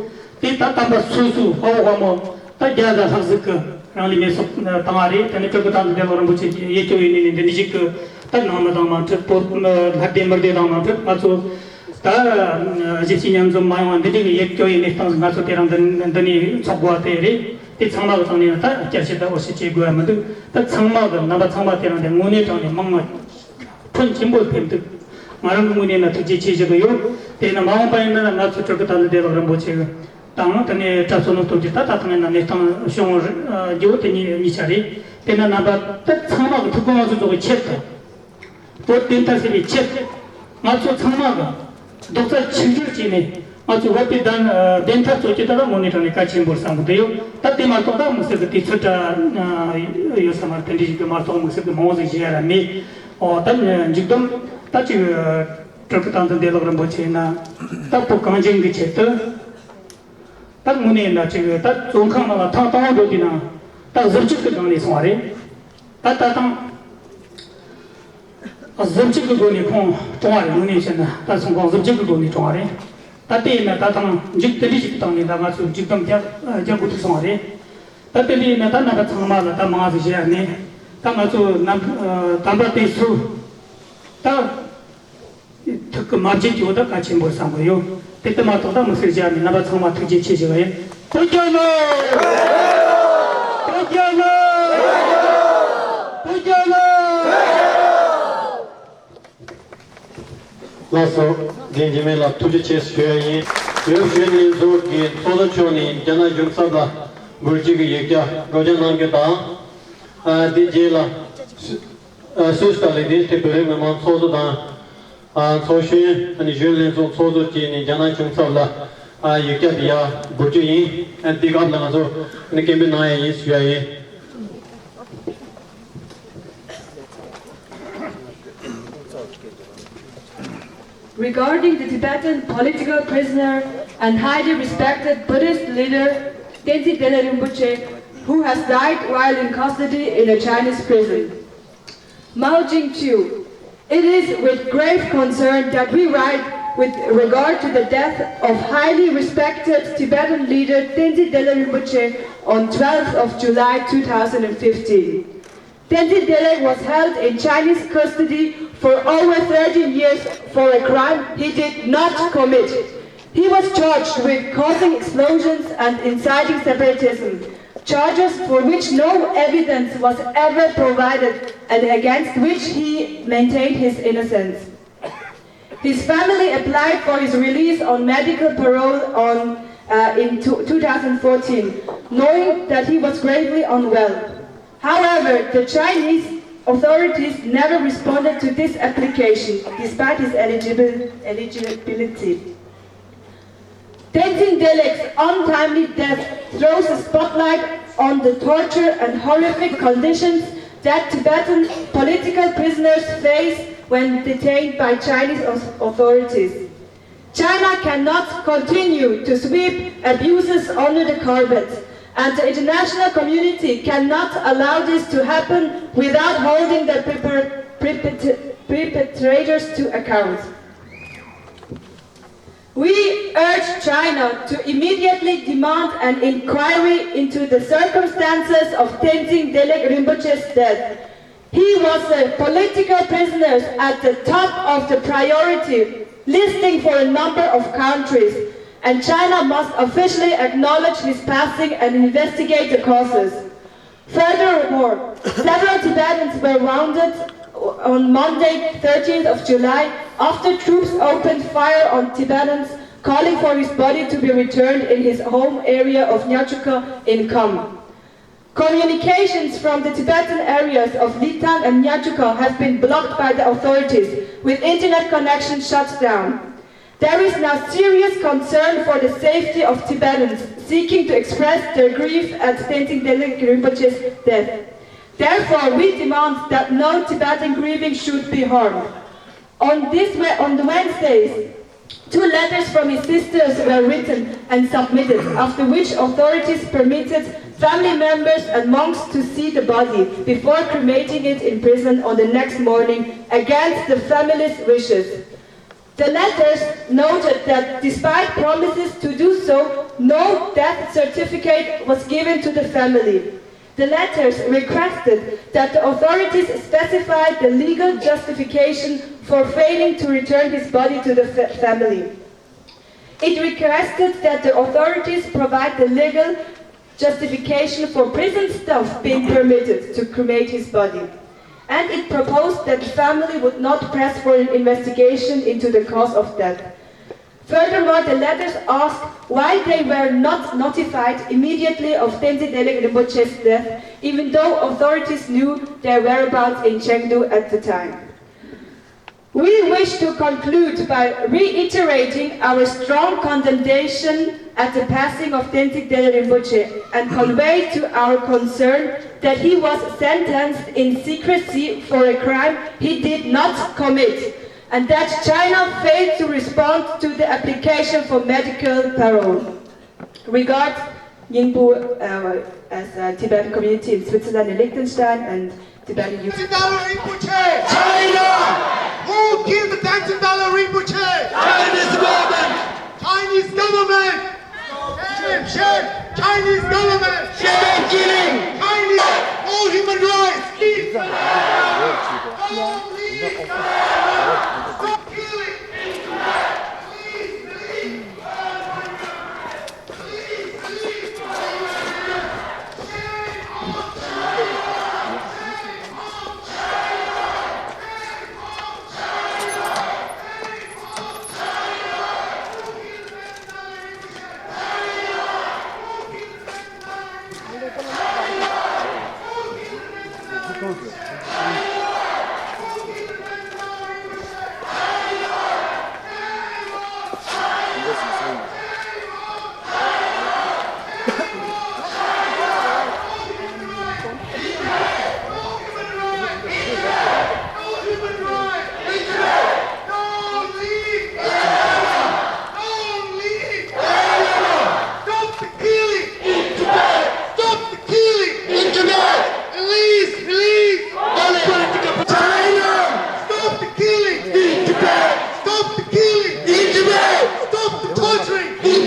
དེ་ད་དམ་པ་སོ་སོའི་དཔའ་བོ་དཔའ་མོ་ད་བརྒྱ་དང་ལྷག་ཟིག་གི་རང་ལུས་མེ་སྲེག་བཏང་བ་རེད། དེ་ནས་སྤྲུལ་སྐུ་བསྟན་འཛིན་བདེ་ལེགས་རིན་པོ་ཆེ་གི་ཡིད་སྐྱོ་བའི་གནས་ནས་འདི་འདྲ་ཞིག་གི་ད་ནང་མི་དང་མ་འཕྲད་བོད་ལྷ་སྡེ་མི་སྡེ་དང་མ་འཕྲད་ང་ཚོ་ད་གཞིས་བྱེས་མཉམ་འཛོམས་མ་ཡོང་བ་འདི་འདྲ་གི་ཡིད་སྐྱོ་བའི་གནས་སྟངས་ང་ཚོ་དེ་རིང་འདི་འདི་ནས་ཚོགས་དགོས་པ་དེ་རེད། དེ་ཚང་མ་གི་སྟེང་ནས་ད་བསྐྱར་ཞིབ་ད་འོ་ཞིབ་བྱེད་དགོས་པ་མི་འདུག་ད་ཚང་མ་གི་རྣམ་པ་ཚང་མ་དེ་རིང་འདི་དངོས་གནས་དྲང་གནས་མང་མང་ཕྲན་ཆེན་པོ་ཕེབས་འདུག་ང་རང་གི་ངོས་ནས་ན་ཐུགས་རྗེ་ཆེ་ཞུ་གི་ཡོད། དེས་ན་མ་འོངས་པ་ཡིན་ན་ང་ཚོ་སྤྲུལ་སྐུ་བསྟན་འཛིན་བདེ་ལེགས་རིན་པོ་ཆེ་དང་དེ་ནས་གྲྭ་བསོད་ནམས་སྟོབས་རྒྱལ་ད་ད་ཐེངས་ཡིན་ན་གནས་སྟངས་བྱུང་རྒྱུ་བོ་དེ་གཉིས་གཉིས་ཆ་རེད། དེས་ན་རྣམ་པ་ད་ཚང་མ་གི་ཐུགས་དགོངས་ང་ཚོ་རྫོགས་པའི་ཆེད་དུ་བོད་བདེན་མཐའ་གསལ་བའི་ཆེད་ང་ཚོ་ཚང་མ་གི་རྡོག་རྩ་ཆིག་སྒྲིལ་བྱས་ནས་ང་ཚོ་བོད་པའི་བདེན་བདེན་མཐའ་རྩོད་རྒྱུ་ད་ལ་དངོས་གནས་དྲང་གནས་གལ་ཆེན་པོ་རེད་བསམ་གི་འདུག་ཡོད། ད་དེ་མ་གཏོགས་ད་དམིགས་བསལ་གི་དུས་ཚོད་འདྲ་ཡོད་ས་མ་རེད། དེ་འདྲ་ཞིག་གི་མ་གཏོགས་དམིགས་བསལ་གི་མང་བོ་ཟིག་བཤད་ཡ་ར་མེད། ཨོ་ད་མཇུག་བསྡོམས་ད་ཅིག་སྤྲུལ་སྐུ་བསྟན་འཛིན་བདེ་ལེགས་རིན་པོ་ཆེ་ཡིན་ན་ད་བོད་གངས་ཅན་གི་ཆེད་དུ་ད་དངོས་གནས་ཡིན་ན་ཅིག་ད་བཙོན་ཁང་ནང་ལ་ཐེངས་དང་པོ་འགྲོ་དུས་ན་ད་གཟི་བརྗིད་ཀྱི་སྒང་ནས་སོང་བ་རེད། ད་ད་ཐེངས་གཟི་བརྗིད་ཀྱི་སྒོ་ནས་ཁོང་བཀྲོངས་བ་རེད། དངོས་གནས་བཤད་ན་ད་སོང་ཁོང་གཟི་བརྗིད་ཀྱི་སྒོ་ནས་བཀྲོངས་བ་རེད། ད་དེ་ཡིན་ན་ད་ཐེངས་མཇུག་དེ་འདྲ་ཞིག་གི་སྟེང་ནས་ད་ང་ཚོས་མཇུག་བསྡོམས་རྒྱག་རྒྱག་དགོས་ཐུག་སོང་བ་རེད། ད་དེ་འདྲ་ཡིན་ན་ད་རྣམ་པ་ཚང་མ་ལ་ད་མང་ཟིག་བཤད་ཡ་མེད། ད་ང་ཚོ་རྣམ་དམ་པ་དེ་ཚོ་ད་ཐུགས་ཀྱི་མ་བརྗེད་ཀྱི་འོ་ད་གལ་ཆེན་པོ་བསམ་གི་ཡོད། དེ་ལྟ་མ་གཏོགས་ད་དམིགས་བསལ་བྱས་ནས་རྣམ་པ་ཚང་མ་ཐུགས་རྗེ་ཆེ་ཞུ་བ་ཡིན། བོད་རྒྱལ་ལོ། བོད་རྒྱལ་ལོ། བོད་རྒྱལ་ལོ། ལགས་སོ། རྒན་འཇིགས་མེད་ལགས་ཐུགས་རྗེ་ཆེ་ཞུ་ཡ་ཡིན། ཡོད་གཞོན་ལྷན་ཚོགས་ཀྱི་ཚོགས་གཙོ་མཆོག་ནས་རྒྱ་ནག་གཞུང་ཚབ་ལ་འབུལ་རྒྱུ་གི་ཡིག་ཆ་སྒྲོག་སྦྱང་གནང་རྒྱུ་དང་། ཨ་དེ་རྗེས་ལ་སུད་སི་དང་ལི་ཐི་ཡན་བོད་རིགས་མི་མང་ཚོགས་གཙོ་དང་། ཨ་ཚོགས་གཞོན་ཨ་ནི་གཞོན་ལྷན་ཚོགས་ཚོགས་གཙོ་བཅས་ནས་རྒྱ་ནག་གཞུང་ཚབ་ལ་ཨ་ཡིག་ཆ་དེ་ཡར་འབུལ་རྒྱུ་ཡིན། ཨ་དེ་སྐབས་ལ་ང་ཚོ་ཨ་ནི་སྐད་འབོད་གནང་ཡ་ཡིན་ཞུ་ཡ་ཡིན། Regarding the Tibetan political prisoner and highly respected Buddhist leader Tenzin Delek Rinpoche, who has died while in custody in a Chinese prison. Mao Jingchu, it is with grave concern that we write with regard to the death of highly respected Tibetan leader Tenzin Delek Rinpoche on twelfth of July two thousand fifteen. Tenzin Delek was held in Chinese custody for over thirteen years for a crime he did not commit. He was charged with causing explosions and inciting separatism, charges for which no evidence was ever provided and against which he maintained his innocence. His family applied for his release on medical parole on, uh, in two, two thousand fourteen, knowing that he was gravely unwell. However, the Chinese authorities never responded to this application despite his eligibil- eligibility. Tenzin Delek's untimely death throws a spotlight on the torture and horrific conditions that Tibetan political prisoners face when detained by Chinese au- authorities. China cannot continue to sweep abuses under the carpet, and the international community cannot allow this to happen without holding the perpet- perpet- perpetrators to account. We urge China to immediately demand an inquiry into the circumstances of Tenzin Delek Rinpoche's death. He was a political prisoner at the top of the priority listing for a number of countries, and China must officially acknowledge his passing and investigate the causes. Furthermore, several Tibetans were wounded on Monday, thirteenth of July, after troops opened fire on Tibetans, calling for his body to be returned in his home area of Nyachuka in Kham. Communications from the Tibetan areas of Litang and Nyachuka have been blocked by the authorities, with internet connection shut down. There is now serious concern for the safety of Tibetans seeking to express their grief at Tenzin Delek Rinpoche's death. Therefore, we demand that no Tibetan grieving should be harmed. On this Wed- on the Wednesdays, two letters from his sisters were written and submitted, after which authorities permitted family members and monks to see the body before cremating it in prison on the next morning against the family's wishes. The letters noted that despite promises to do so, no death certificate was given to the family. The letters requested that the authorities specify the legal justification for failing to return his body to the fa- family. It requested that the authorities provide the legal justification for prison staff being permitted to cremate his body, and it proposed that the family would not press for an investigation into the cause of death. Furthermore, the letters asked why they were not notified immediately of Tenzin Delek Rinpoche's death, even though authorities knew their whereabouts in Chengdu at the time. We wish to conclude by reiterating our strong condemnation at the passing of Tenzin Delek Rinpoche and convey to our concern that he was sentenced in secrecy for a crime he did not commit, and that China failed to respond to the application for medical parole. Regards, Ningbo, uh, as a Tibetan community in Switzerland and Liechtenstein, and Tibetan youth. Tenzin Delek Rinpoche! China! Who killed the Tenzin Delek Rinpoche? Chinese government! Chinese government! Shame, shame! Chinese government! Shame killing! Chinese! All human rights! Please! All please! Stop killing! Please, please!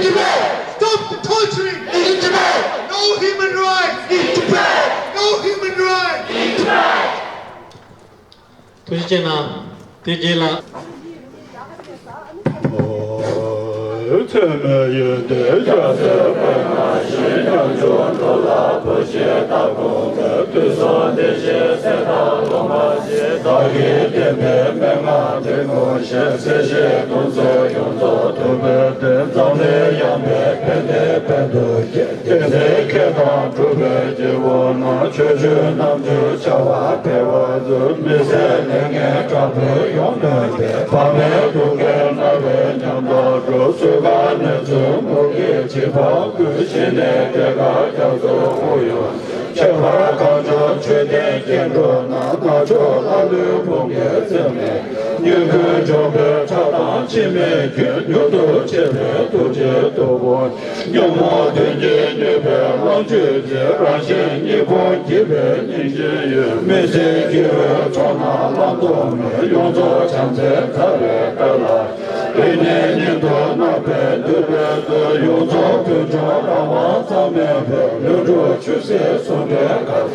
Tibet! Stop the torturing! In Tibet! No human rights! In Tibet! No human rights! In Tibet! ཐུགས་རྗེ་ཆེ་གནང་། དེ་རྗེས་ལ། ཚད་མེད་ཡོན་ཏན་རྒྱ་མཚོའི་དཔལ་ནང་བཞིན། ཉམ་ཆུང་འགྲོ་ལ་བུ་སྐྱེས་ལྟ་དགོངས་མོད། དུས་གསུམ་བདེ་གཤེགས་སྲས་དང་སློབ་མ་བཞི། བདག་གིས་བསྟན་པའི་མན་ངག་འདི་ངོ་ཤེས། སྲས་བཞིའི་གདུང་འཛོམས་ཡོངས་རྫོགས་ཐུབ་པའི་བདེན། འཛམ་གླིང་ཡངས་པའི་ཕན་བདེའི་དཔལ་དུ་སྐྱེ། བསྟན་འཛིན་མཁས་དང་གྲུབ་པའི་སྐྱེས་བུ་རྣམས། ཆོས་སྤྱོད་རྣམ་འགྱུར་བྱ་བ་འཕེལ་བར་མཛོད། མི་ཟད་ལས་ངན་དྲག་པོས་ཡོངས་གནོད་པའི། བག་མེད་སྡུག་བསྔལ་ན་བའི་ཉམས་དང་འགྲོགས། གསོད་པ་ནད་མཚོན་མུ་གེས་འཇིགས་པ་ཀུན། ཞི་གནས་བདེ་དཀར་རྒྱ་མཚོའི་དབུགས་དབྱུང་། ཁྱད་པར་གངས་ལྗོངས་ཆོས་ལྡན་སྐྱེ་འགྲོ་རྣམས། ནག་ཕྱོགས་ཀླ་ཀློའི་ཕུང་པོའི་ཚེར་མའི་མྱོས། ཀུན་འཇོམས་པའི་ཁྲག་དང་འཆི་མེད་རྒྱུན། མྱུར་དུ་མཆེད་པའི་ཐུགས་རྗེའི་སྟོབས་པོ། ཉོན་མོངས་གདོན་བགེགས་མྱོས་པའི་ལོངས་སྤྱོད་རྩེ། རང་བཞིན་སྙིང་པོ་རྒྱས་པའི་སྙིང་རྗེའི་འོད། མི་ཟད་སྐྱེ་བོའི་ཚོགས་རྣམས་བླང་དོར་མེད། ཡོངས་རྫོགས་བྱམས་བརྩེ་མཛའ་བའི་དཔལ་ལ། རིང་ནས་ཉིད་དུ་བརྣག་པའི་འདུན་པའི་ཚོགས། ཡོངས་རྫོགས་ཀུན་འབྱུང་རང་དབང་རྩ་མེད་པའི། ལྷུན་གྲུབ་ཆོས་སྲིད་ཟུང་འབྲེལ་དཀའ་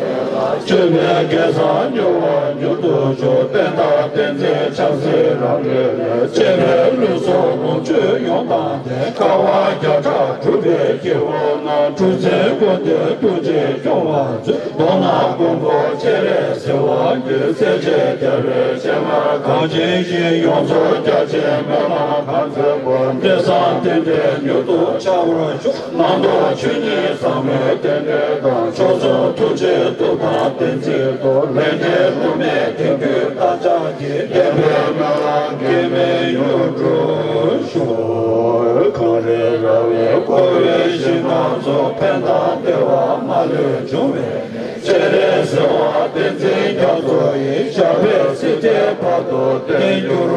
སྤྱོད་པའི་གེགས་བསལ་མྱུར་བ་མྱུར་དུ་སྐྱོབ། བསྟན་དང་བསྟན་འཛིན་ཆབ་སྲིད་རང་ལུས་ལ། གཅེས་པའི་ལུས་སྲོག་ལོངས་སྤྱོད་ཡོངས་བཏང་སྟེ། དཀའ་བ་བརྒྱ་ཕྲག་སྒྲུབ་པའི་སྐྱེས་བུ་རྣམས། གྲུ་འཛིན་ཀུན་ལྡན་ཐུགས་རྗེས་སྐྱོང་བར་མཛོད། མདོར་ན་མགོན་པོ་སྤྱན་རས་གཟིགས་དབང་གིས། སྲས་བཅས་རྒྱལ་བའི་སྤྱན་སྔར་གང་ཇི་བཞིན། ཡོངས་རྫོགས་རྒྱ་ཆེན་མི་མང་གང་མཛད་པ། འབྲས་བཟང་རྟེན་འབྲེལ་མྱུར་དུ་འཆར་བར་ཤོག། ནང་དུ་ཆོས་ཉིད་ཟབ་མོའི་རྟེན་འབྲེལ་དང་། མཆོག་གསུམ་ཐུགས་རྗེའི་སྟོབས་དང་བསྟན་འཛིན་ཏོག། ལས་འབྲས་བསླུ་མེད་དོན་ཀུན་བདག་ཅག་གི། བདེན་པའི་སྨོན་ལམ་གེགས་མེད་མྱུར་འགྲུབ་ཤོག། གངས་རི་ར་བས་བསྐོར་བའི་ཞིང་ཁམས་སུ། ཕན་དང་བདེ་བ་མ་ལུས་འབྱུང་བའི། སྤྱན་རས་གཟིགས་དབང་བསྟན་འཛིན་རྒྱ་མཚོ་ཡི། ཞབས་པད་སྲིད་མཐའི་བར་དུ་བརྟན་གྱུར་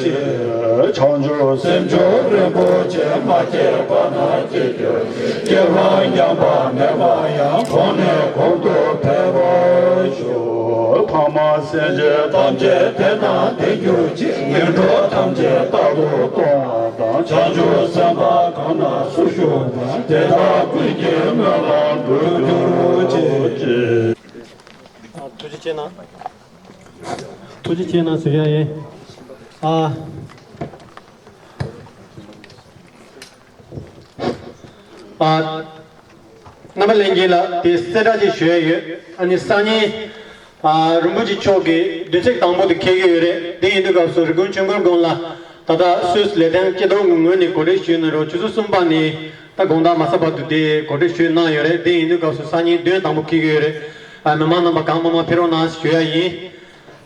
ཅིག། བྱང་ཆུབ་སེམས་མཆོག་རིན་པོ་ཆེ། མ་སྐྱེས་པ་རྣམས་སྐྱེ་གྱུར་ཅིག། སྐྱེ་འཕགས་ཉམས་པ་མེད་པ་ཡང་། གོང་ནས་གོང་དུ་འཕེལ་བར་ཤོག། ཕ་མ་སེམས་ཅན་ཐམས་ཅད་དེ་དང་དེ་གྱུར་ཅིག། ངན་འགྲོ་ཐམས་ཅད་རྟག་ཏུ་སྟོངས་པ་དང་། བྱང་ཆུབ་སེམས་དཔའ་གང་ན་སུ་བཞུགས་པ། དེ་དག་ཀུན་གྱི་སྨོན་ལམ་འགྲུབ་གྱུར་ཅིག། ཐུགས་རྗེ་ཆེ་གནང་། ཐུགས་རྗེ་ཆེ་གནང་ཞུ་ཡ་ཡིན། ཨ། ཨ། རྣམ་པ་ལྷན་རྒྱས་ལ་དེ་གསལ་བསྒྲགས་ཅིག་ཞུ་ཡ་ཡོད། ཨ་ནི་སང་ཉིན། ཨ། རིན་པོ་ཆེ་མཆོག་གི་བདུན་ཚིགས་དང་པོ་དེ་འཁེལ་གྱི་ཡོད་རེད། དེ་ཡིན་དུས་སྐབས་སུ་རི་ཀོན་ཆོས་འཁོར་དགོན་ལ་ད་ལྟ་སུད་སི་ལས་དོན་སྐྱིད་སྡུག་གི་ངོས་ནས་གོ་སྒྲིག་ཞུས་གནང་རོགས། ཆུ་ཚོད་གསུམ་པ་ནས་ད་དགོང་དག་མ་ཚར་བར་དུ་དེ་གོ་སྒྲིག་ཞུས་གནང་ཡོད་རེད། དེ་ཡིན་དུས་སྐབས་སུ་སང་ཉིན་བདུན་དང་པོ་འཁེལ་གྱི་ཡོད་རེད། ཨ། མི་མང་རྣམ་པ་གང་མང་མང་ཕེབས་རོགས་གནང་ཞུ་ཡ་ཡིན།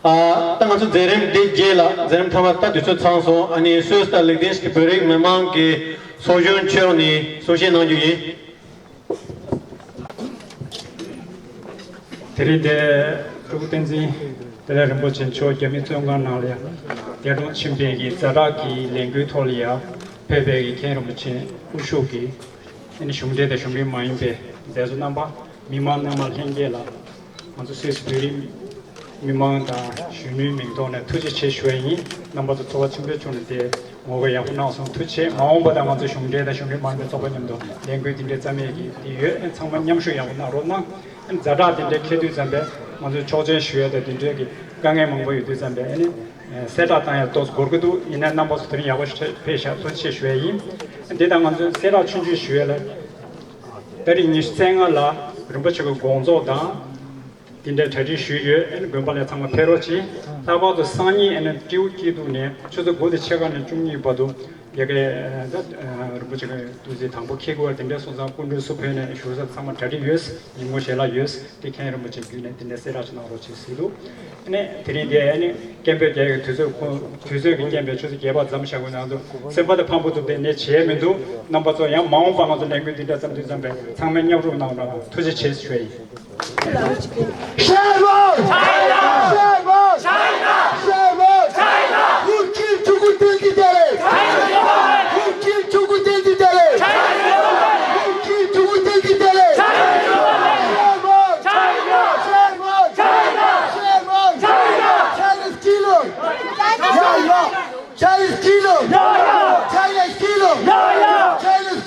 ཨ། ད་ང་ཚོ་མཛད་རིམ་འདི་རྗེས་ལ་མཛད་རིམ་མཐའ་མ་ད་དུས་ཚོད་ཚང་སོང་། ཨ་ནི་སུད་སི་དང་ལིག་ཏེན་ཤི་ཊེན་བོད་རིགས་མི་མང་གི་ཚོགས་གཞོན་མཆོག་ནས་གསུང་བཤད་གནང་རྒྱུ་ཡིན། དེ་རིང་འདིར་སྤྲུལ་སྐུ་བསྟན་འཛིན་བདེ་ལེགས་རིན་པོ་ཆེ་མཆོག་རྒྱ་མི་བཙོན་ཁང་ནང་ལ་ཡང་འདས་གྲོངས་ཕྱིན་པའི་གི་ཛ་དྲག་གི་ལས་འགུལ་ཐོག་ལ་ཡང་ཕེབས་པའི་གི་མཁན་རིན་པོ་ཆེ་དབུ་བཞུགས་ཀྱི་ཨ་ནི་གཞུང་འབྲེལ་དང་གཞུང་འབྲེལ་མ་ཡིན་པའི་མཛད་གཙོ་རྣམ་པ། མི་མང་རྣམ་པ་ལྷན་རྒྱས་ལ་ང་ཚོ་སུད་སི་བོད་རིགས་མི་མང་དང་གཞོན་ནུའི་མིང་ཐོག་ནས་ཐུགས་རྗེ་ཆེ་ཞུ་བ་ཡིན། རྣམ་པ་ཚོ་ཚོར་བ་ཆེན་པོའི་ཕྱོགས་ནས་དེ་ངོ་རྒོལ་ཡག་པོ་གནང་སོང་། ཐུགས་རྗེ་ཆེ། མ་འོངས་པ་དང་ང་ཚོ་གཞུང་འབྲེལ་དང་གཞུང་འབྲེལ་མ་ཡིན་པའི་ཚོགས་པ་མཉམ་དུ་ལས་འགུལ་འདི་འདྲའི་རྩ་མེད་ཀྱི་དེ་ཡོད། ཚང་མ་མཉམ་ཞུགས་ཡག་པོ་གནང་རོགས་གནང་། ཛ་དྲག་འདི་འདྲའི་འཁེལ་དུས་ཙམ་པས་ང་ཚོས་ཆོག་མཆན་ཞུ་ཡ་དང་འདི་འདྲའི་གི་དཀའ་ངལ་མང་པོ་ཡོད་དུས་ཙམ་པས་ཨ་ནི་གསལ་བསྒྲགས་བཏང་ཡ་ཏོག་ཙམ་འགོར་གི་འདུག། ཡིན་ན་རྣམ་པ་ཚོ་དེ་རིང་ཡག་པོ་ཞིག་ཕེབས་ཤག། ཐུགས་རྗེ་ཆེ་ཞུ་ཡ་ཡིན། འདི་དང་ང་ཚོས་གསལ་བསྒྲགས་ཆུང་ཆུང་ཞུ་ཡ་ལ། ད་རེས་ཉི་ཤུ་རྩ་ལྔ་ལ་རིན་པོ་ཆེ་གི་དགོངས་རྫོགས་དང་། དེ་འདྲའི་གྲ་སྒྲིག་ཞུས་ཡོད། ཨ་ནི་དགོན་པ་ལ་ཚང་མ་ཕེབས་རོགས་གྱིས། ལྷག་པར་དུ་སང་ཉིན་ཨ་ནི་སྤྲེའུ་སྐྱིད་སྡུག་ནས་ཆུ་ཚོད་དགུ་དང་ཕྱེད་ཀ་ནས་བཅུ་གཉིས་བར་དུ་ཡ་གི་ད་རིན་པོ་ཆེ་གི་འདུ་འཛི་དང་པོ་འཁེལ་དགོས་པ་དེ་འདྲ་སོང་ཙང་སྐུ་མགྲོན་སུ་ཕེབས་ནས་བཞུགས་ས་ཚང་མ་གྲ་སྒྲིག་ཡོད། ཉིན་མོ་ཞལ་ལག་ཡོད། དེ་མཁན་རིན་པོ་ཆེ་བརྒྱུད་ནས་དེ་འདྲ་གསལ་བསྒྲགས་ཅིག་གནང་རོགས་གྱིས་ཟེར་འདུག། ཨ་ནི་དེ་རིང་འདི་ཨ་ནི་སྐད་འབོད་རྒྱག་ཡའི་དུས་ཚོད་ཁོང་དུས་ཚོད་ཀྱི་རྐྱེན་པས་ཆུ་ཚོད་བརྒྱད་པ་མཚམས་བཞག་དགོས་ན་ཚོ་སེམས་པ་དང་ཕམ་པོ་ཐུབ་དེ་ནས་བྱས་མི་འདུག། རྣམ་པ་ཚོ་ཡང་མ་འོངས་པ་ང་ཚོ་ལས་འགུལ་འདི་འདྲ་བརྩམས་དུས་ཙམ་པས་ཚང་མས་མཉམ་རུབ་གནང་རོགས། ཐུགས་རྗེ་ཆེ་ཞུ་ཡ་ཡིན། Shalom! Shalom! Shalom! Shalom! Who killed Chuku Tenji Dele? Who killed Chuku Tenji Dele? Who killed Chuku Tenji Dele? Shalom! Shalom! Shalom! Shalom! Shalom! Shalom! Shalom! China is killer! Yeah, yeah! China is killer! Yeah, yeah! China is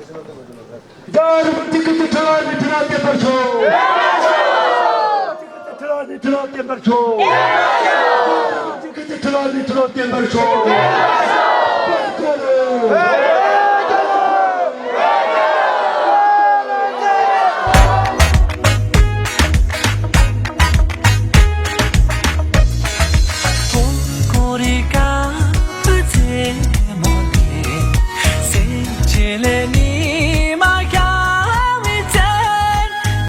རྒྱལ་བ་རིན་པོ་ཆེ་སྐུ་ཚེ་ཁྲི་ལོ་ནས་ཁྲི་ལོ་བརྟན་པར་ཤོག་སྐུ་ཚེ་ཁྲི་ལོ་ནས་ཁྲི་ལོ་བརྟན་པར་ཤོག་སྐུ་ཚེ་ཁྲི་ལོ་ནས་ཁྲི་ལོ་བརྟན་པར་ཤོག